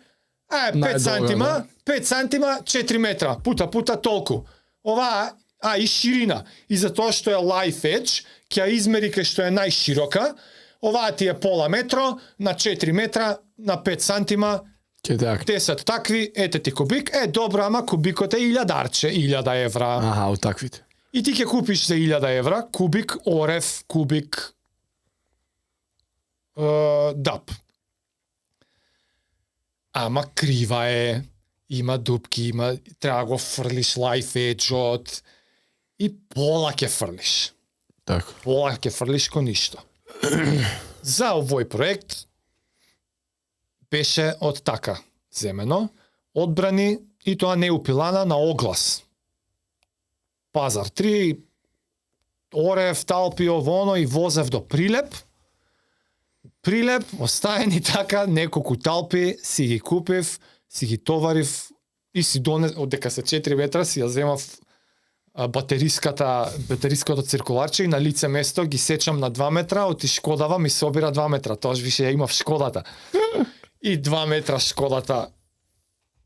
5 Најдолга, сантима, да. 5 сантима, 4 метра, пута толку. Ова, и ширина. И затоа што е life edge, ќе ја измери кај што е најширока, оваа ти е пола метро, на 4 метра, на 5 сантима, Ќе така. 10 такви, ете ти кубик, добро, ама кубикот е 1000 евра. Аха, од таквите. И ти ќе купиш за 1000 евра кубик орев, кубик даб. Ама крива е, има дупки, треба го фрлиш лайф еджот и пола ќе фрлиш. Така. Пола ќе фрлиш ко ништо. За овој проект беше од така земено, одбрани и тоа не упилана на оглас. Пазар 3, орев, талпи, ово и возев до Прилеп. Прилеп, оставени така, неколку талпи, си ги купив, си ги товарив и си донес, одека се 4 метра, си ја земав батериското циркуларче и на лице место ги сечам на 2 метра, оти Шкодава ми собира 2 метра, тоаш више ја имав Шкодата. И 2 метра Шкодата,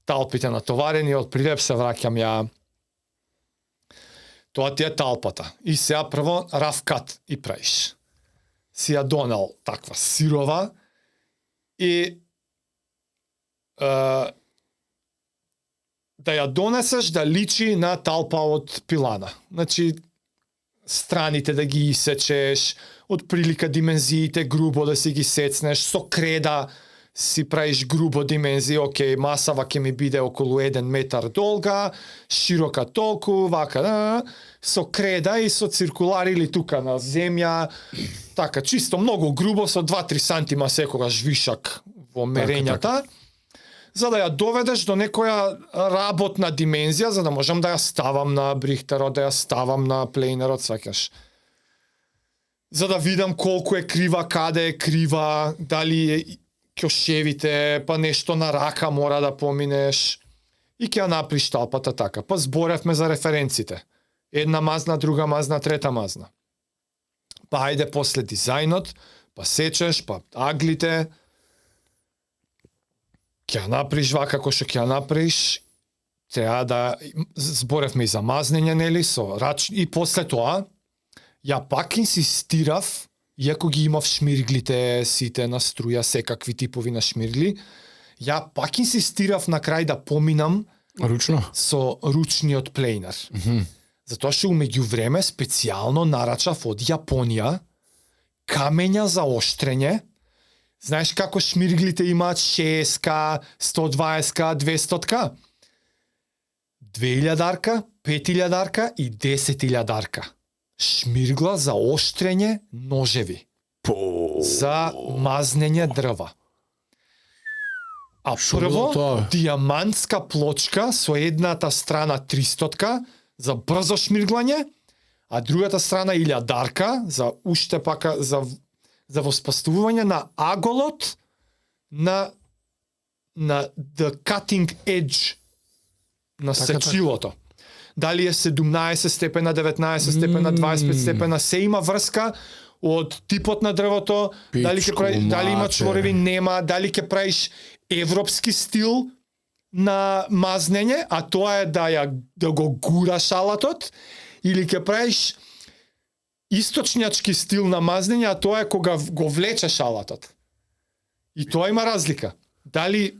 талпите натоварени, од Прилеп се враќам ја. Тоа ти е талпата. И сега прво рафкат и правиш. Си ја донел таква сирова и да ја донесеш да личи на талпа од пилана. Значи, страните да ги исечеш, од прилика димензиите грубо да си ги сецнеш, со креда си правиш грубо димензии, окей, масава ќе ми биде околу 1 метар долга, широка толку, вака, да, со креда и со циркулар или тука на земја, така, чисто многу грубо, со 2-3 сантима секогаш вишак во мерењата, за да ја доведеш до некоја работна димензија, за да можам да ја ставам на брихтерот, да ја ставам на плейнерот, сваќаш. За да видам колку е крива, каде е крива, дали е ќошевите, па нешто на рака мора да поминеш. И ќе ја направиш талпата така. Па зборевме за референците. Една мазна, друга мазна, трета мазна. Па ајде после дизајнот, па сечеш, па аглите, ќе ја направиш вака како што ќе ја направиш, треба да зборевме и за мазнење, нели, со рач, и после тоа ја пак инсистирав, иако ги имав шмирглите сите на струја, секакви типови на шмиргли, ја пак инсистирав на крај да поминам Ручно? со ручниот плейнер. Затоа што умеѓу време специјално нарачав од Јапонија камења за оштрење. Знаеш како шмирглите имаат 60-ка, 120-ка, 200-ка? 2000-арка, 5000-арка и 10.000-арка. Шмиргла за оштрење ножеви. За мазнење дрва. А Шо прво, било тоа? дијамантска плочка со едната страна 300-ка за брзо шмирглање, а другата страна 1000-арка за уште пака за воспоставување на аголот на the cutting edge на Така, сечилото. Дали е 17 степена, 19 степена, 25 степена, се има врска од типот на дрвото, дали ќе прави, дали има мате. чвореви, нема, дали ќе правиш европски стил на мазнење, а тоа е да го гураш алатот, или ќе правиш источњачки стил на мазнење, а тоа е кога го влечеш алатот. И тоа има разлика. Дали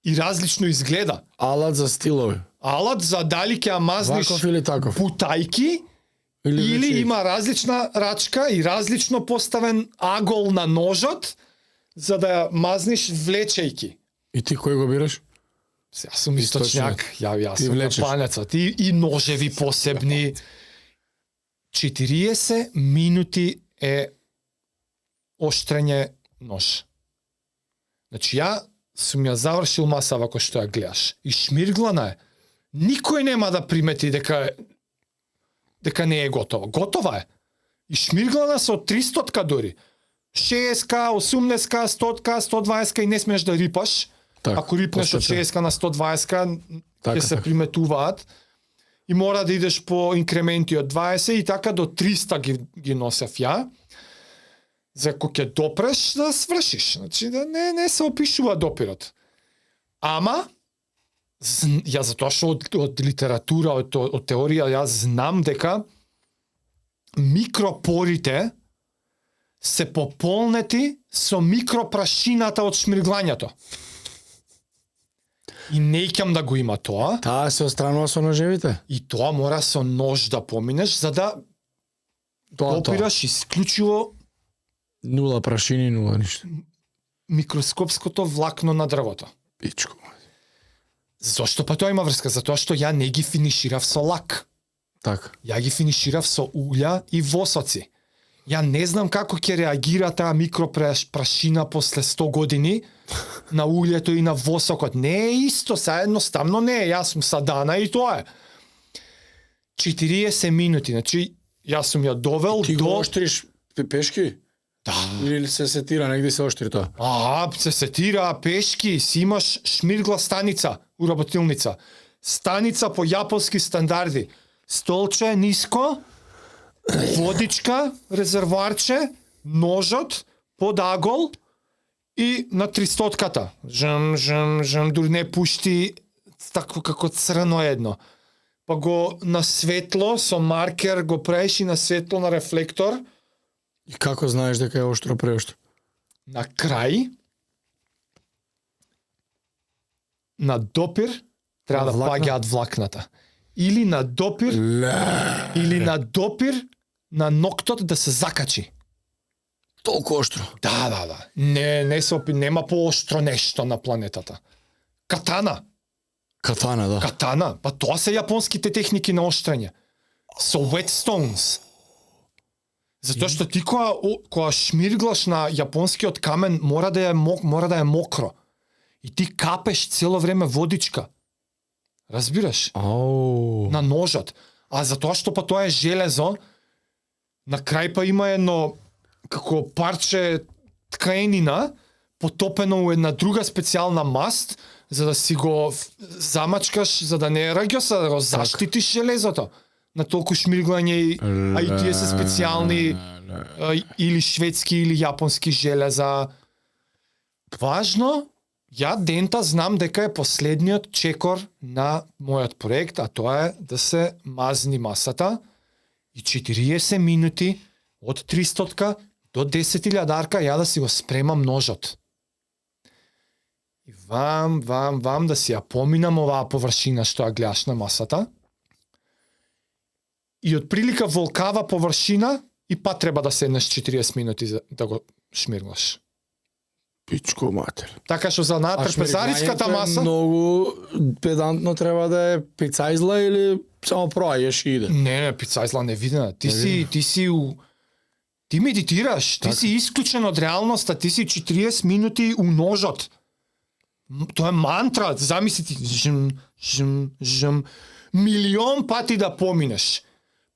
и различно изгледа. Алат за стилови. Алат за дали ќе ја мазниш Ваков или таков? путајки, или веќе- има различна рачка и различно поставен агол на ножот, за да ја мазниш влечејки. И ти кој го бираш? Јас сум источњак, јас Ти сум влечеш. јапанецот и ножеви посебни. 40 минути е оштрење нож. Значи ја сум ја завршил масава кој што ја гледаш. И шмирглана е. Никој нема да примети дека не е готова. Готова е. И шмирглана со 300-ка дори. 60-ка, 80-ка, 100-ка, 120-ка и не смееш да рипаш. Так, Ако рипнеш од постепено. 60-ка на 120-ка, Така, ќе се така. приметуваат. И мора да идеш по инкременти од 20 и така до 300 ги носев ја. За кога ќе допреш да свршиш. Значи да не се опишува допирот. Ама ја затоа што од литература, од теорија јас знам дека микропорите се пополнети со микропрашината од шмирглањето. И не икам да го има тоа. Таа се отстранува со ножевите? И тоа мора со нож да поминеш, за да Тоа. опираш исклучиво Нула прашини, нула ништо. микроскопското влакно на дрвото. Пичко. Зошто па тоа има врска? Затоа што ја не ги финиширав со лак. Така. Ја ги финиширав со уља и восоци. Ја не знам како ќе реагира таа микропрашина после 100 години на уљето и на восокот. Не е исто, са едноставно не е. Јас сум садана и тоа е. 40 минути, значи јас сум ја довел Ти го до... оштриш пешки? Да. Или се сетира, негде се оштри тоа? Се сетира пешки, си имаш шмиргла станица, уработилница. Станица по јапонски стандарди. Столче ниско, водичка, резервоарче, ножот, под агол и на 300-ката. Жм, дури не пушти тако како црно едно. Па го на светло, со маркер го правиш и на светло на рефлектор. И како знаеш дека е оштро преоштро? На крај, на допир, треба да Влакна? паѓаат влакната. Или на допир, или на допир на ноктот да се закачи. Толку оштро. Да. Не се нема поостро нешто на планетата. Катана. Катана, да. Катана, па тоа се јапонските техники на оштрење. Со whetstones. Затоа што ти кога шмирглаш на јапонскиот камен мора да е мокро. И ти капеш цело време водичка. Разбираш? Ау. На ножот. А затоа што па тоа е железо, на крај па има едно како парче ткаенина потопено у една друга специјална маст за да си го замачкаш, за да не раѓа се, да го заштитиш железото на толку шмирглање, а и тие се специјални или шведски или јапонски железа. Важно, ја дента знам дека е последниот чекор на мојот проект, а тоа е да се мазни масата и 40 минути од 300 до 10.000 ја да си го спремам ножот. И вам да си ја поминам оваа површина што ја гледаш на масата. И од прилика волкава површина и па треба да седнеш 40 минути за да го шмирглаш. Пичко матер. Така што за на трпезариската маса Многу педантно треба да е пицајзла или само проаѓаш и иде. Не, пицајзла не видена. Ти медитираш, ти си исклучен од реалноста, ти си 40 минути у ножот. Тоа е мантра, замисли ти, жм, милион пати да поминеш.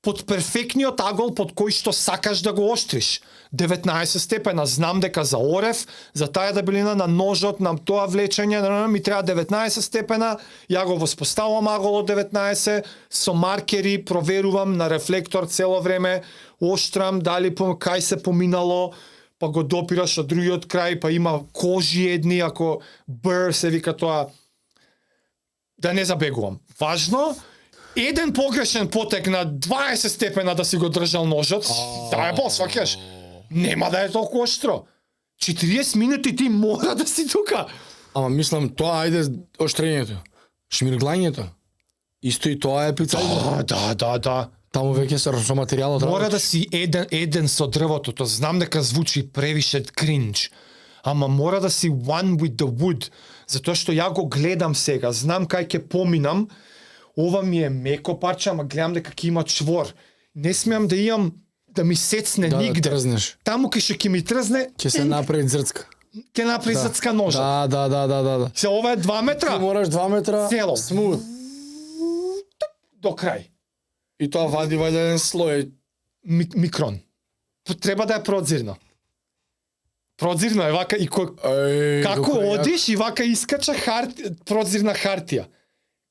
Под перфектниот агол под кој што сакаш да го остриш. 19 степена, знам дека за орев, за таа дебелина на ножот, на тоа влечење, ми треба 19 степена, ја го воспоставувам аголот 19, со маркери проверувам на рефлектор цело време,оштрам дали кај се поминало, па го допираш од другиот крај, па има кожи едни, ако бр се вика тоа, да не забегувам. Важно, еден погрешен потек на 20 степена да си го држал ножот, да е сваќаш. Нема да е толку оштро. 40 минути ти мора да си тука. Ама мислам, тоа ајде оштрењето. Шмирглањето. Исто и тоа е пицајзла. Да. Таму веќе се со материјалот. Мора да си еден со дрвото. Тоа знам дека звучи превише кринч. Ама мора да си one with the wood. Затоа што ја го гледам сега. Знам кај ќе поминам. Ова ми е меко парче, ама гледам дека ќе има чвор. Не смеам да имам да ми сецне нигде. Да трзнеш. Таму кај што ќе ми трзне, Ќе се направи зрцка. ќе направи зрцка ножа. Да. Се ова е 2 метра. Ти мораш 2 метра Цело. смут. До крај. И тоа вади еден слој. Микрон. Треба да е прозирно. Прозирно е вака и како одиш и вака искача прозирна хартија.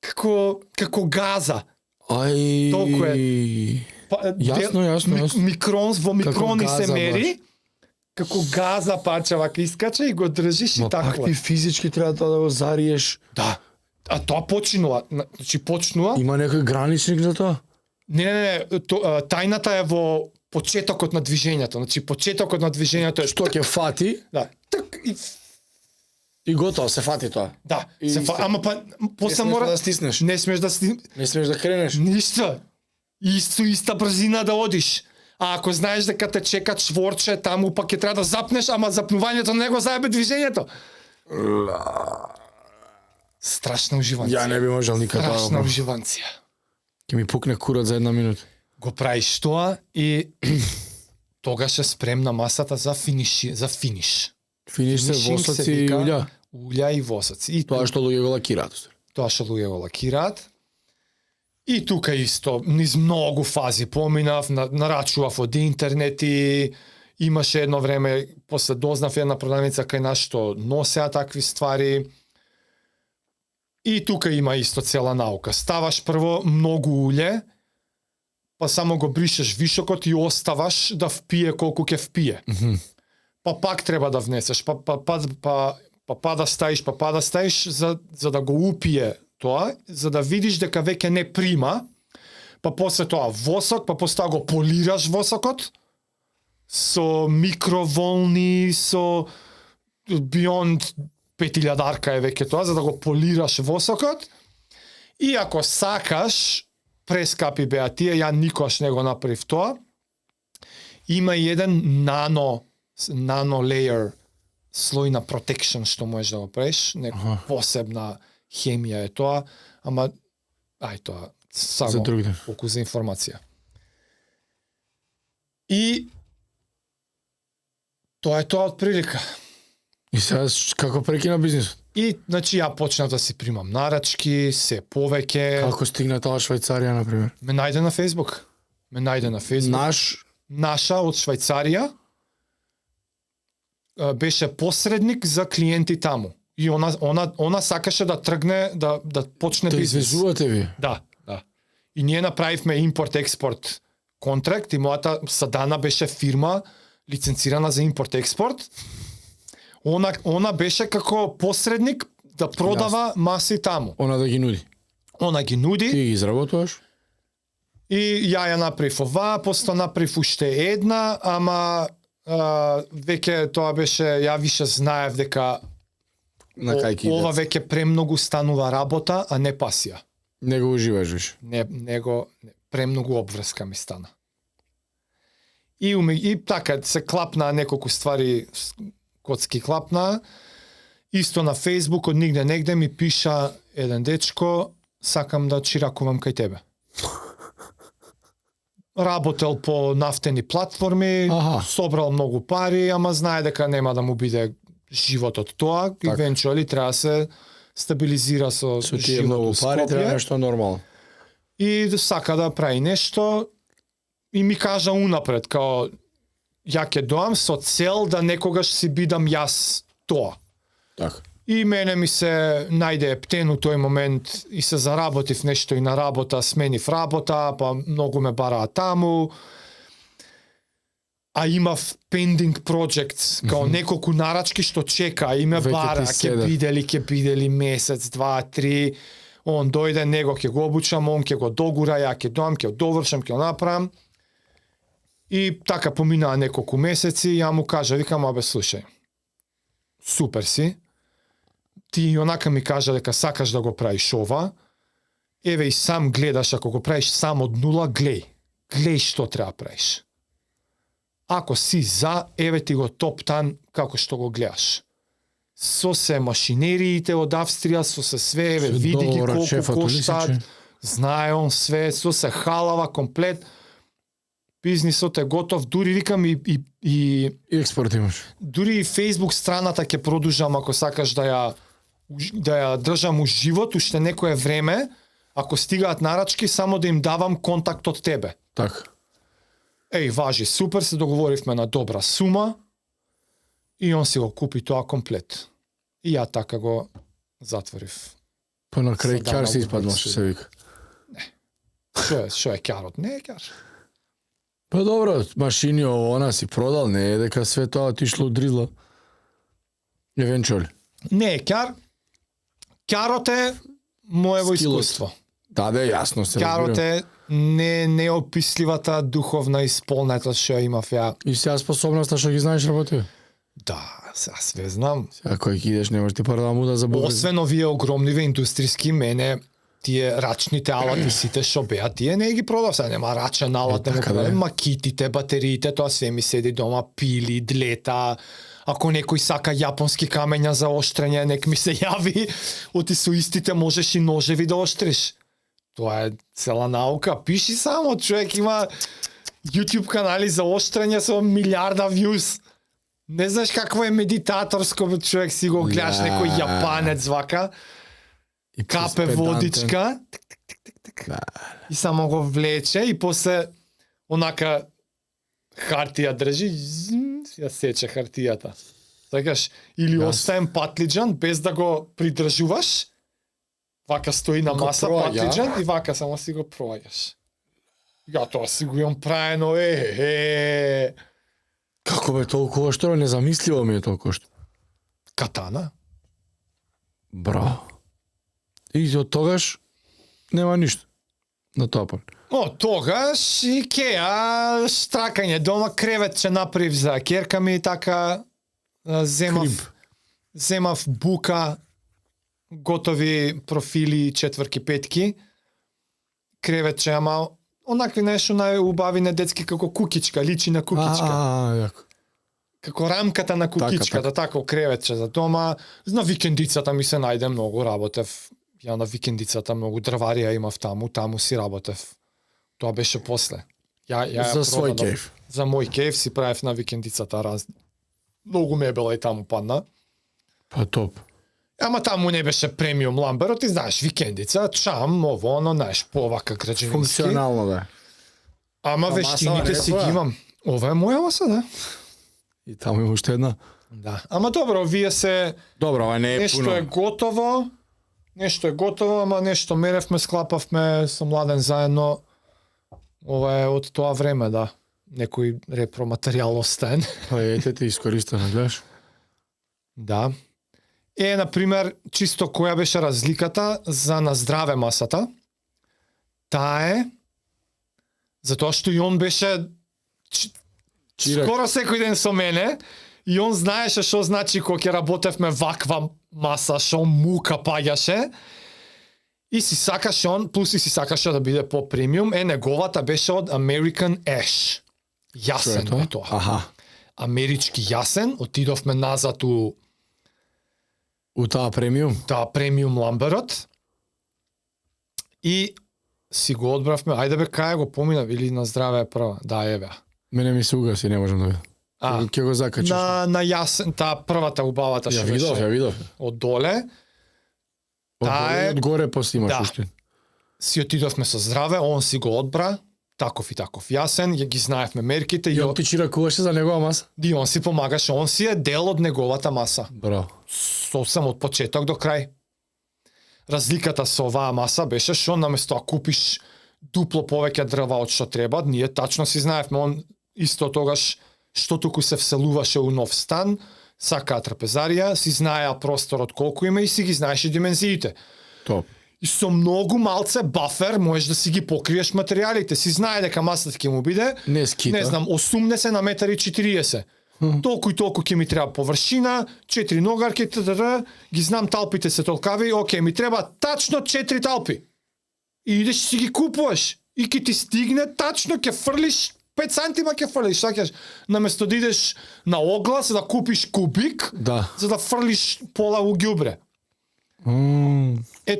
Како газа. Ај. Толку е. Јасно. Микрон во микрони газа, се мери. Како газа парче вака искача и го држиш и така. Пак ти физички треба тоа да го зариеш. Да. А тоа починува. Значи почнува. Има некој граничник за тоа? Не. Тајната е во почетокот на движењето. Значи почетокот на движењето е Што ќе фати да. Так и готово, се фати тоа. да, И ама па после Не смеш мора да стиснеш. не смеш да Не смеш да кренеш. ништо. Иста брзина да одиш. А ако знаеш дека те чека чворче, таму пак ќе треба да запнеш, ама запнувањето не го заебе движењето. Страшна уживанција. Ја не би можел никад Страшна тоа. уживанција. Ќе ми пукне курот за 1 минута. Го правиш тоа и тогаш е спремна масата за финиш. Финиш се Финишинг се восоци и вика улја. Улја и восоци. И Тоа што луѓе го лакираат. тоа што луѓе го лакираат. И тука исто, низ многу фази поминав, нарачував од интернет и имаше едно време, после дознав една продавница кај нас што носеа такви ствари. И тука има исто цела наука. Ставаш прво многу улје, па само го бришеш вишокот и оставаш да впие колку ќе впие. Па пак треба да внесеш, па да стаиш за да го упие тоа, за да видиш дека веќе не прима, па после тоа восок, па после тоа го полираш восокот со микроволни, со Beyond 5000 е веќе тоа, за да го полираш восокот. И ако сакаш, прескапи беа тие, ја никош не го направив тоа. Има еден нано layer слој на protection што можеш да го правиш, нека посебна хемија е тоа, ама ај тоа само За друг ден. околу за информација. И тоа е тоа од прилика. И сега како прекина бизнисот? И значи ја почнав да си примам нарачки, се повеќе. Како стигна таа Швајцарија на пример? Ме најде на Facebook. Наш Наша од Швајцарија беше посредник за клиенти таму. И она сакаше да тргне да почне да бизнес. извезувате ви. Да. И ние направивме импорт-експорт контракт и мојата Садана беше фирма лиценцирана за импорт-експорт. Она беше како посредник да продава маси таму. Она да ги нуди. Она ги нуди. Ти ги изработуваш? И ја направив ова, после направив уште една, ама веќе тоа беше, ја више знаев дека На кај ки ова идете? веќе премногу станува работа, а не пасија. Не го уживаш више. Премногу обврска ми стана. И така се клапна неколку ствари, коцки клапна. Исто на Facebook од нигде негде ми пиша еден дечко, сакам да чиракувам кај тебе. Работел по нафтени платформи, собрал многу пари, ама знае дека нема да му биде животот тоа, eventually треба да се стабилизира со Со тие живот многу у пари Скопје. треба нешто нормално. И сака да прави нешто и ми кажа унапред као ја ќе доам со цел да некогаш си бидам јас тоа. Така. И мене ми се најде ептен у тој момент и се заработив нешто и на работа, сменив работа, па многу ме бараа таму. А имав pending projects, као неколку нарачки што чека, и ме Веќе бара, ти ќе седат. бидели месец, два, три. Он дојде, него ќе го обучам, он ќе го догура, ја ќе доам, ќе довршам, ќе го направам. И така поминаа неколку месеци, ја му кажа, викам, абе слушај, супер си, ти и онака ми кажа дека сакаш да го правиш ова, еве и сам гледаш, ако го правиш сам од нула, глеј што треба правиш. Ако си за, еве ти го топтан како што го гледаш. Со се машинериите од Австрија, со се све, еве, Со види ги договорот, колку шефот, коштат, улисиче. знае он све, со се халава, комплет, бизнисот е готов, дури викам и И експорт имаш. дури и Facebook страната ќе продужам ако сакаш да ја држам у живот уште некое време, ако стигаат нарачки, само да им давам контакт од тебе. Така. Еј, важи, супер, се договоривме на добра сума и он си го купи тоа комплет. И ја така го затворив. Па на крај Садана ќар се го испаднаш, брсува. се вика. Што е ќарот? Не е ќар. Па добро, машини ово, она си продал, не е дека све тоа отишло удризла. Евенчуали. Не е ќар. Ќарот е моево Скилот. искуство. Да, јасно се Ќарот разбира. е неописливата духовна исполнетост што ја имав ја. И сега способноста што ги знаеш работи. Да, сега све знам. Сега кој ќе идеш, немаш ти пара да му да забудеш. Освен овие огромниве индустријски, мене тие рачните алати сите што беа, тие не ги продав, сега нема рачен алат, не така продав, да е. макитите, батериите, тоа све ми седи дома, пили, длета. Ако некој сака јапонски камења за оштрење, нек ми се јави, оти со истите можеш и ножеви даоштриш. Тоа е цела наука. Пиши само, човек има YouTube канали за оштрење со милиарда views. Не знаеш какво е медитаторско, човек си го гледаш, некој јапанец вака, И капе педантен. водичка Да. и само го влече и после онака хартија држи, ја сече хартијата. Сакаш, или Јас. оставен патлиџан без да го придржуваш, вака стои на Го маса проаѓа. патлиџан и вака само си го проаѓаш. Ја тоа си го имам праено, Како бе толку оштро, незамисливо ми е толку оштро. катана. Браво. И од тогаш нема ништо на тоа пак. О, тогаш Икеа, штракање дома, креветче направив за керка ми и така земав, Крип. земав бука готови профили, четврки, петки, креветче, ама онакви нешто најубави на детски како кукичка, личи на кукичка. Јако. Како рамката на кукичката, тако креветче за дома. На викендицата ми се најде многу, работев. Ја на викендицата многу дрварија имав таму си работев. Тоа беше после. Ја За свој продадов. кеф. За мој кеф си правев на викендицата раз. Многу мебела и таму падна. Па топ. Ама таму не беше премиум ламберот, ти знаеш, викендица, чам, ово, оно, знаеш, повака граđevinски. Функционално да. Ама маса вештините не е си твоја? ги имам. Ова е моја маса, да. И таму има уште една. Да. Ама добро, вие се Добро, ова не е нешто пуно. е готово. Нешто е готово, ама нешто меревме, склапавме со Младен заедно. Ова е од тоа време, да. Некој репроматеријал остаен. Па ете ти искористено, гледаш? Да. Например, чисто која беше разликата за на здраве масата, таа е затоа што и он беше Чирак. скоро секој ден со мене и он знаеше што значи кога ќе работевме ваква маса, што мука паѓаше. И си сакаше он, плюс и си сакаше да биде по премиум, неговата беше од American Ash. Јасен е тоа. Аха. Амерички јасен, отидовме назад у Таа премиум? премиум ламберот и си го одбравме, ајде бе, кај го помина, или на здраве е прва, да, еве. Мене ми се угаси, не можам да видам. Ќе го закачиш. На јасен, таа првата убавата Ја што видов, ја беше видов. од доле, Таа е- Од горе после имаш Да. уште. си отидовме со здраве, он си го одбра, таков и таков јасен, ја ги знаевме мерките И он ти чиракуваше за негова маса? и он си помагаше, он си е дел од неговата маса. Браво. Сосем од почеток до крај. Разликата со оваа маса беше што наместо да купиш дупло повеќе дрва од што треба, ние тачно си знаевме, он исто тогаш што туку се вселуваше у нов стан, сакаа трапезарија, си знаеа просторот колку има и си ги знаеше димензиите. Топ. И со многу малце бафер можеш да си ги покриеш материјалите. Си знае дека масата ќе му биде, Не скита. не знам, 80 на метар и 40. Толку и толку ќе ми треба површина, 4 ногарки, ги знам талпите се толкави, окей, ми треба тачно 4 талпи. И идеш си ги купуваш. И ќе ти стигне тачно, ќе фрлиш 5 сантима ќе фрлиш, сакаш, наместо да идеш на оглас да купиш кубик, Да. за да фрлиш пола у ѓубре.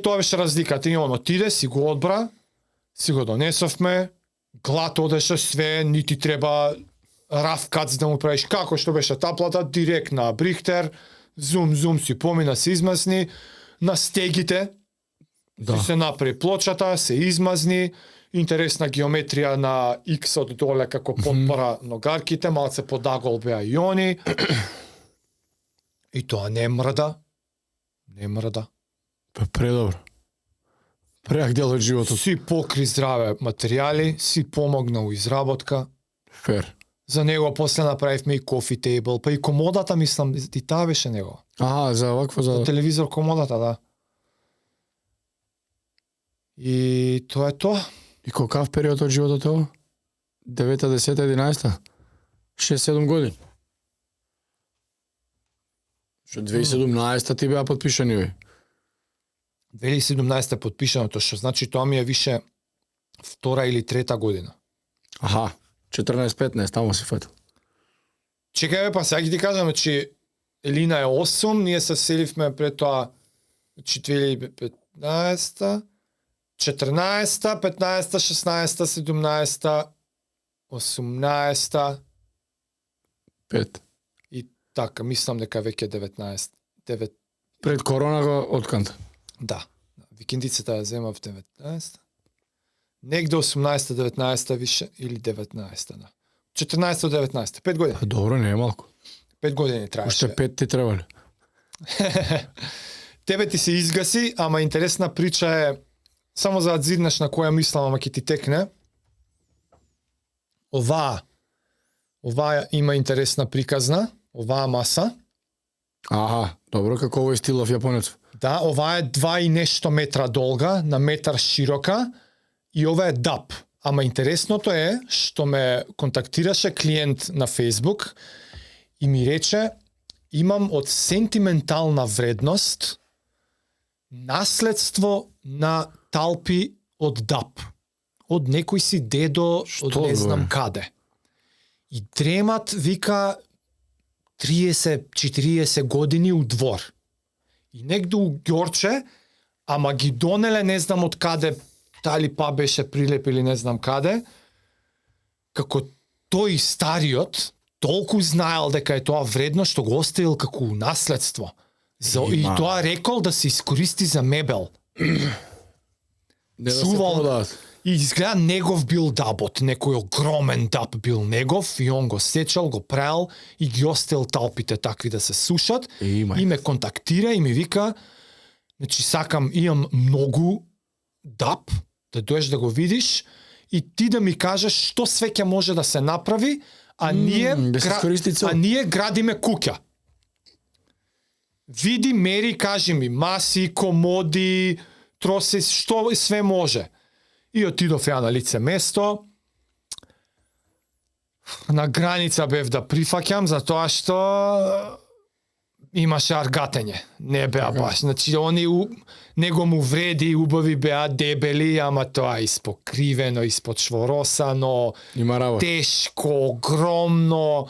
Тоа беше разликата. И он отиде, си го одбра, си го донесовме, глад одеше све, нити треба раф кац да му правиш како што беше таплата, директ на брихтер, зум си помина, се измазни, на стегите, Да. се направи плочата, се измазни, интересна геометрија на X од доле како потпора ногарките, малце подагол беа и они. И тоа не мрда. Не мрда. Па предобро. Преак дел од животот. Си покри здраве материјали, си помогна у изработка. Фер. За него после направивме и кофи тейбл, па и комодата, мислам, и таа беше него. За вакво за Телевизор комодата, да. И тоа е тоа. И колкав период од животот е ова? 9, 10, 11? 6-7 години. Што 2017 ти беа подпишани овие. 2017 подпишаното, што значи тоа ми е више втора или трета година. Аха, 14-15, тамо си фатил. Чекај бе, па сега ќе ти кажам, че Елина е 8, ние се селивме пред тоа 2015, 14, 15, 16, 17, 18 5. и така, мислам дека веќе 19. 9, Пред корона го отканта. да. Викендицата ја земав 19. Негде 18, 19 више или 19, да. 14 до 19, 5 години. Па добро, не е малку. 5 години Уште траеше. 5 ти требале. Тебе ти се изгаси, ама интересна прича е, само за да дзиднеш на која мислам, ама ќе ти текне. Оваа има интересна приказна, оваа маса. Аха, добро, како овој стилов јапонец. Да, оваа е 2 и нешто метра долга, на метар широка и ова е дап. Ама интересното е што ме контактираше клиент на Facebook и ми рече имам од сентиментална вредност наследство на талпи од ДАП. Од некој си дедо, од Што, не знам бе? каде. И дремат, вика, 30-40 години у двор. И негде у Ѓорче, ама ги донеле не знам од каде, дали па беше прилеп или не знам каде, како тој стариот толку знаел дека е тоа вредно што го оставил како наследство. И Има. тоа рекол да се искористи за мебел. Не да се Чувал- продават. И изгледа негов бил дабот, некој огромен даб бил негов и он го сечал, го правил и ги оставил талпите такви да се сушат. Има. И ме контактира и ми вика, значи сакам, имам многу даб, да доеш да го видиш и ти да ми кажеш што све ќе може да се направи, а ние, да се искористи цел. а ние градиме куќа. Види, мери, кажи ми, маси, комоди, троси, што све може. И отидов ја на лице место. На граница бев да прифаќам, затоа што имаше аргатење. Не беа баш. Значи, него му вреди, убави беа дебели, ама тоа испокривено, исподшворосано, Има работа. тешко, огромно.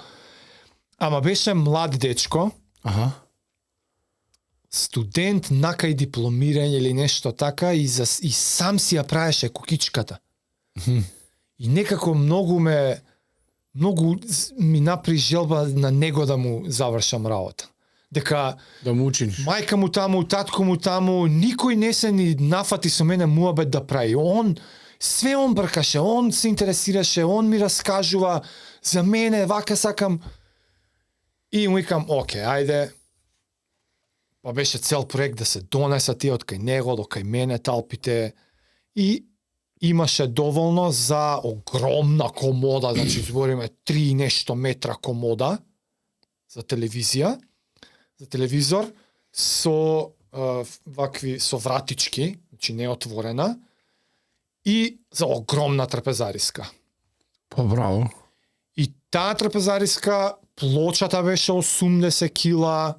Ама беше млад дечко, Аха. студент, накај дипломирање или нешто така, и сам си ја правеше кукичката. И некако многу ми напри желба на него да му завршам работа. Дека Да му учиниш. мајка му таму, татко му таму, никој не се ни нафати со мене муабет да прави. Све он бркаше, он се интересираше, он ми раскажува за мене, вака сакам. И му викам, оке, ајде. Па беше цел проект да се донесат тие од кај него, до кај мене талпите. И имаше доволно за огромна комода, значи збориме 3 нешто метра комода за телевизија, за телевизор со вакви со вратички, значи не отворена, и за огромна трапезариска. Па браво. И таа трапезариска плочата беше 80 кила,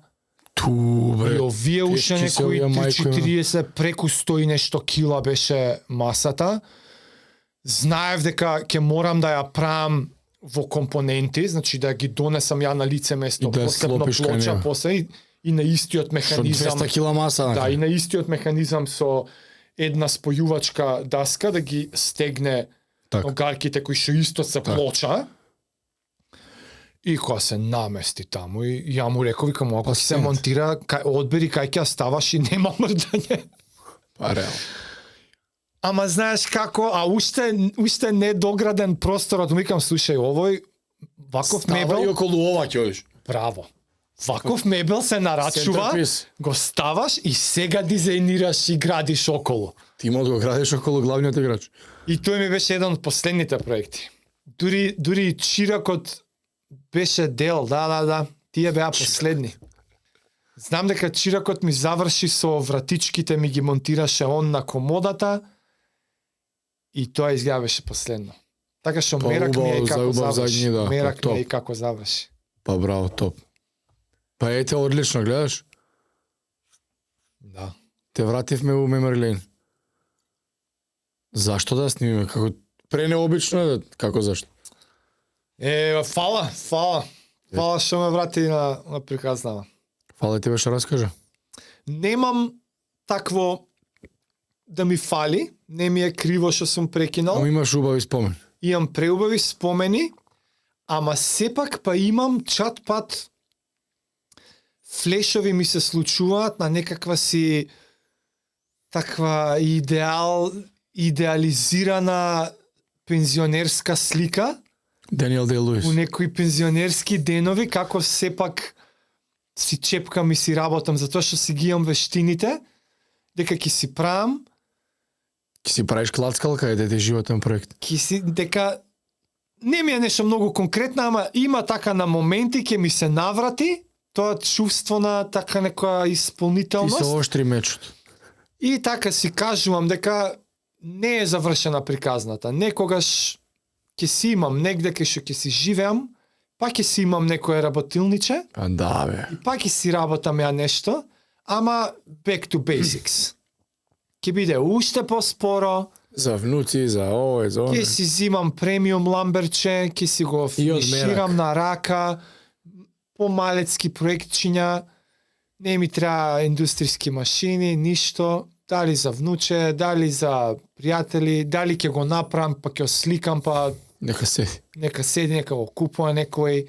Ту, бре. и овие уште тешки се некои овие, мајко ми. 40, преку 100 и нешто кила беше масата. Знаев дека ќе морам да ја правам во компоненти, значи да ги донесам ја на лице место, И да ја посебно слопиш кај плоча, него. после и на истиот Што механизам. 200 кила маса. Да, значи. и на истиот механизам со една спојувачка даска да ги стегне Така. огарките кои што исто се плоча. И кога се намести таму и ја му реков, викам, ако се Пациент. монтира, одбери кај ќе ја ставаш и нема мрдање. Па реално. Ама знаеш како, а уште недограден просторот, му викам, слушај, овој ваков Става и мебел, околу ова ќе одиш. браво. Ваков мебел се нарачува, Centerpiece. го ставаш и сега дизајнираш и градиш околу. Ти може да го градиш околу главниот играч. И тој ми беше еден од последните проекти. Дури и чиракот беше дел, да. Тие беа последни. Знам дека чиракот ми заврши со вратичките, ми ги монтираше он на комодата и тоа изгледа беше последно. Така што Па, мерак ми е убаво, како за убав заврши. задњи, да, Мерак па, ми е топ. како заврши. Па браво, топ. Па ете, одлично, гледаш? Да. Те вративме у Memory Lane. Зашто да снимиме? Како пренеобично е, како зашто? Фала. Фала што ме врати на приказнава. Фала ти беше раскажа. Немам такво да ми фали, не ми е криво што сум прекинал. Ама имаш убави спомен. Имам преубави спомени, ама сепак па имам чат пат флешови ми се случуваат на некаква си таква идеализирана пензионерска слика Даниел Дей Луис. у некои пензионерски денови, како сепак си чепкам и си работам затоа што си ги имам вештините, дека ќе си правам, Ки си правиш клацкалка, е ти животен проект. дека не ми е нешто многу конкретно, ама има така на моменти ќе ми се наврати тоа чувство на така некоја Ти исполнителност. се оштри мечот. И така си кажувам дека не е завршена приказната. Некогаш ќе си имам негде кај што ќе си живеам, па ќе си имам некое работилниче, А да, бе. и па ќе си работам ја нешто, ама back to basics. Ќе биде уште поспоро, За внуци, за овој, за ќе оној. си зимам премиум ламберче, ќе си го И од финиширам на рака, помалецки проектчиња, не ми треба индустријски машини, ништо, дали за внуче, дали за пријатели, дали ќе го направам, па ќе осликам, па Нека седи. нека седи, нека го купува некој,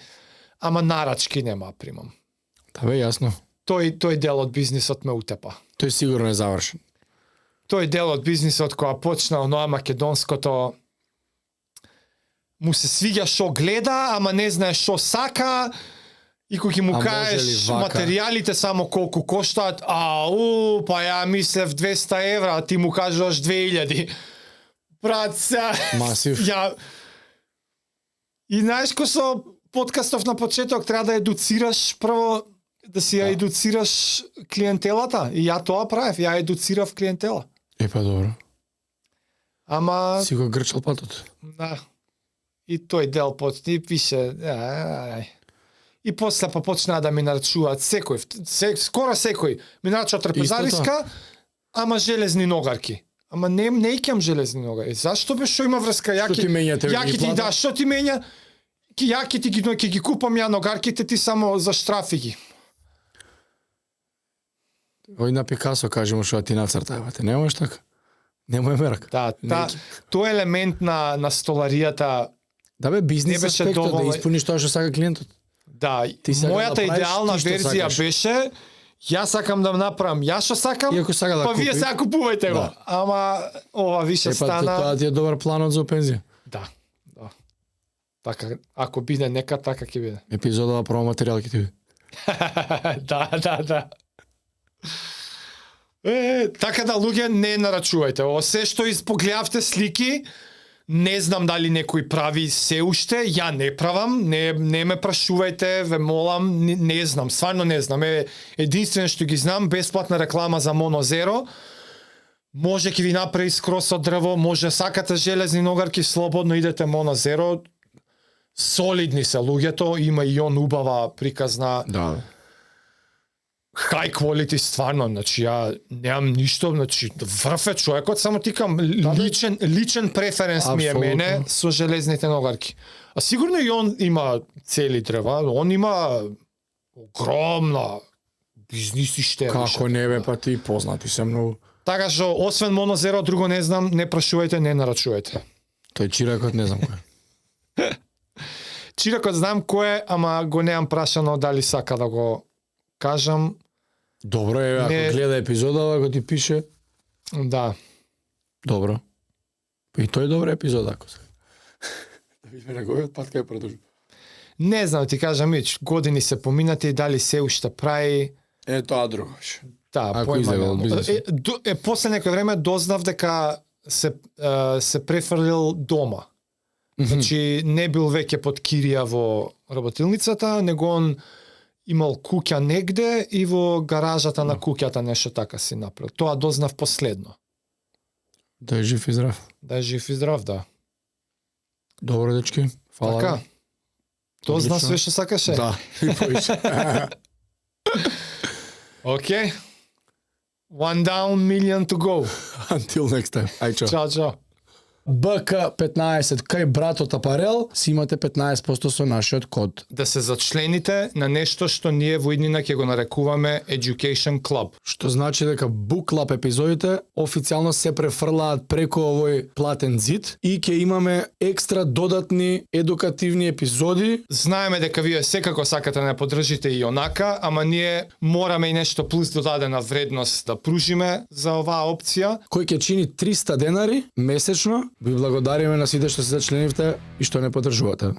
ама нарачки нема примам. Да бе, јасно. Тој дел од бизнисот ме утепа. Тој сигурно е завршен. Тој дел од бизнисот која почна оноа македонското му се свиѓа што гледа, ама не знае што сака, и кога ќе му А може кажеш ли вака? материјалите само колку коштаат, па ја мислев 200 евра, а ти му кажеш 2000. Брат, Масив. ја... И знаеш ко со подкастов на почеток треба да едуцираш прво, да си ја едуцираш клиентелата. И ја тоа правев, ја едуцирав клиентела. Па добро. Ама, Си го грчал патот. да, и тој дел почти, и пише, и после па почнаа да ми нарачуваат секој, скоро секој, ми нарачува трпезариска, ама железни ногарки. Ама не икам железни ногари. Зашто бе, што има врска? Што ти менја, тебе ја ги ќе ти плата? да, што ти менја? Ја ќе ги купам ја ногарките, ти само за штрафи ги. Ој на Пикасо каже му што ти нацртавате. Не можеш така. Немој мерак. Да, Неки. тој елемент на столаријата, Да бе, бизнес Не беше аспектот, да доволно- испуниш тоа што сака клиентот. да, Ти сега мојата да правиш идеална ти што верзија сакаш. беше, јас сакам да направам ја што сакам, Иако сака да па вие купи. сега купувајте го. Да. Ама ова више Па стана. тоа ти е добар планот за пензија. Да, да. Така, ако биде нека, така ќе биде. Епизодова прво материјал ќе ти биде. Да. Така да, луѓе, не нарачувајте. Ово се што испогледавте слики, не знам дали некој прави се уште, ја не правам, не ме прашувајте, ве молам, не знам, стварно не знам. Единствено што ги знам, бесплатна реклама за Mono Zero. Може ќе ви направи скрос од дрво, може сакате железни ногарки, слободно идете Mono Zero. Солидни се луѓето, има и он убава приказна, Да. high quality стварно, значи ја немам ништо, значи врв е човекот, само тикам личен преференс ми е Апсолутно. мене со железните ногарки. А сигурно и он има цели дрва, он има огромна бизнисиште. Како не бе, па ти познати се многу. Така што освен Mono Zero друго не знам, не прашувајте, не нарачувајте. Тој чиракот не знам кој. Чиракот знам кој е, ама го немам прашано дали сака да го кажам. Добро е, ако Не. гледа епизода, ако ти пише, Да. добро. И тој е добра епизода, ако се. Да видиме неговиот пат кај продолжи. Не знам, ти кажам, Мич, години се поминати и дали се уште прави. Е, тоа друго ше. Да, Ако појма излева од немам. бизнисот. После некој време дознав дека се префрлил дома. Значи не бил веќе под кирија во работилницата, него он имал куќа негде и во гаражата на куќата нешто така си направил. Тоа дознав последно. Да е жив и здрав. Да е жив и здрав, да. Добро, дечки. Фала. Така. Дознав Одлично. све што сакаше. Да, и повише. Океј. One down, million to go. Until next time. Ај, чао. Чао, чао. БК15 кај братот Апарел, си имате 15% со нашиот код. Да се зачлените на нешто што ние во иднина ќе го нарекуваме Education Club. Што значи дека Book Club епизодите официјално се префрлаат преку овој платен зид и ќе имаме екстра додатни едукативни епизоди. Знаеме дека вие секако сакате да не поддржите и онака, ама ние мораме и нешто плюс додадена вредност да пружиме за оваа опција. Кој ќе чини 300 денари месечно. Ви благодариме на сите што се зачленивте и што не поддржувате.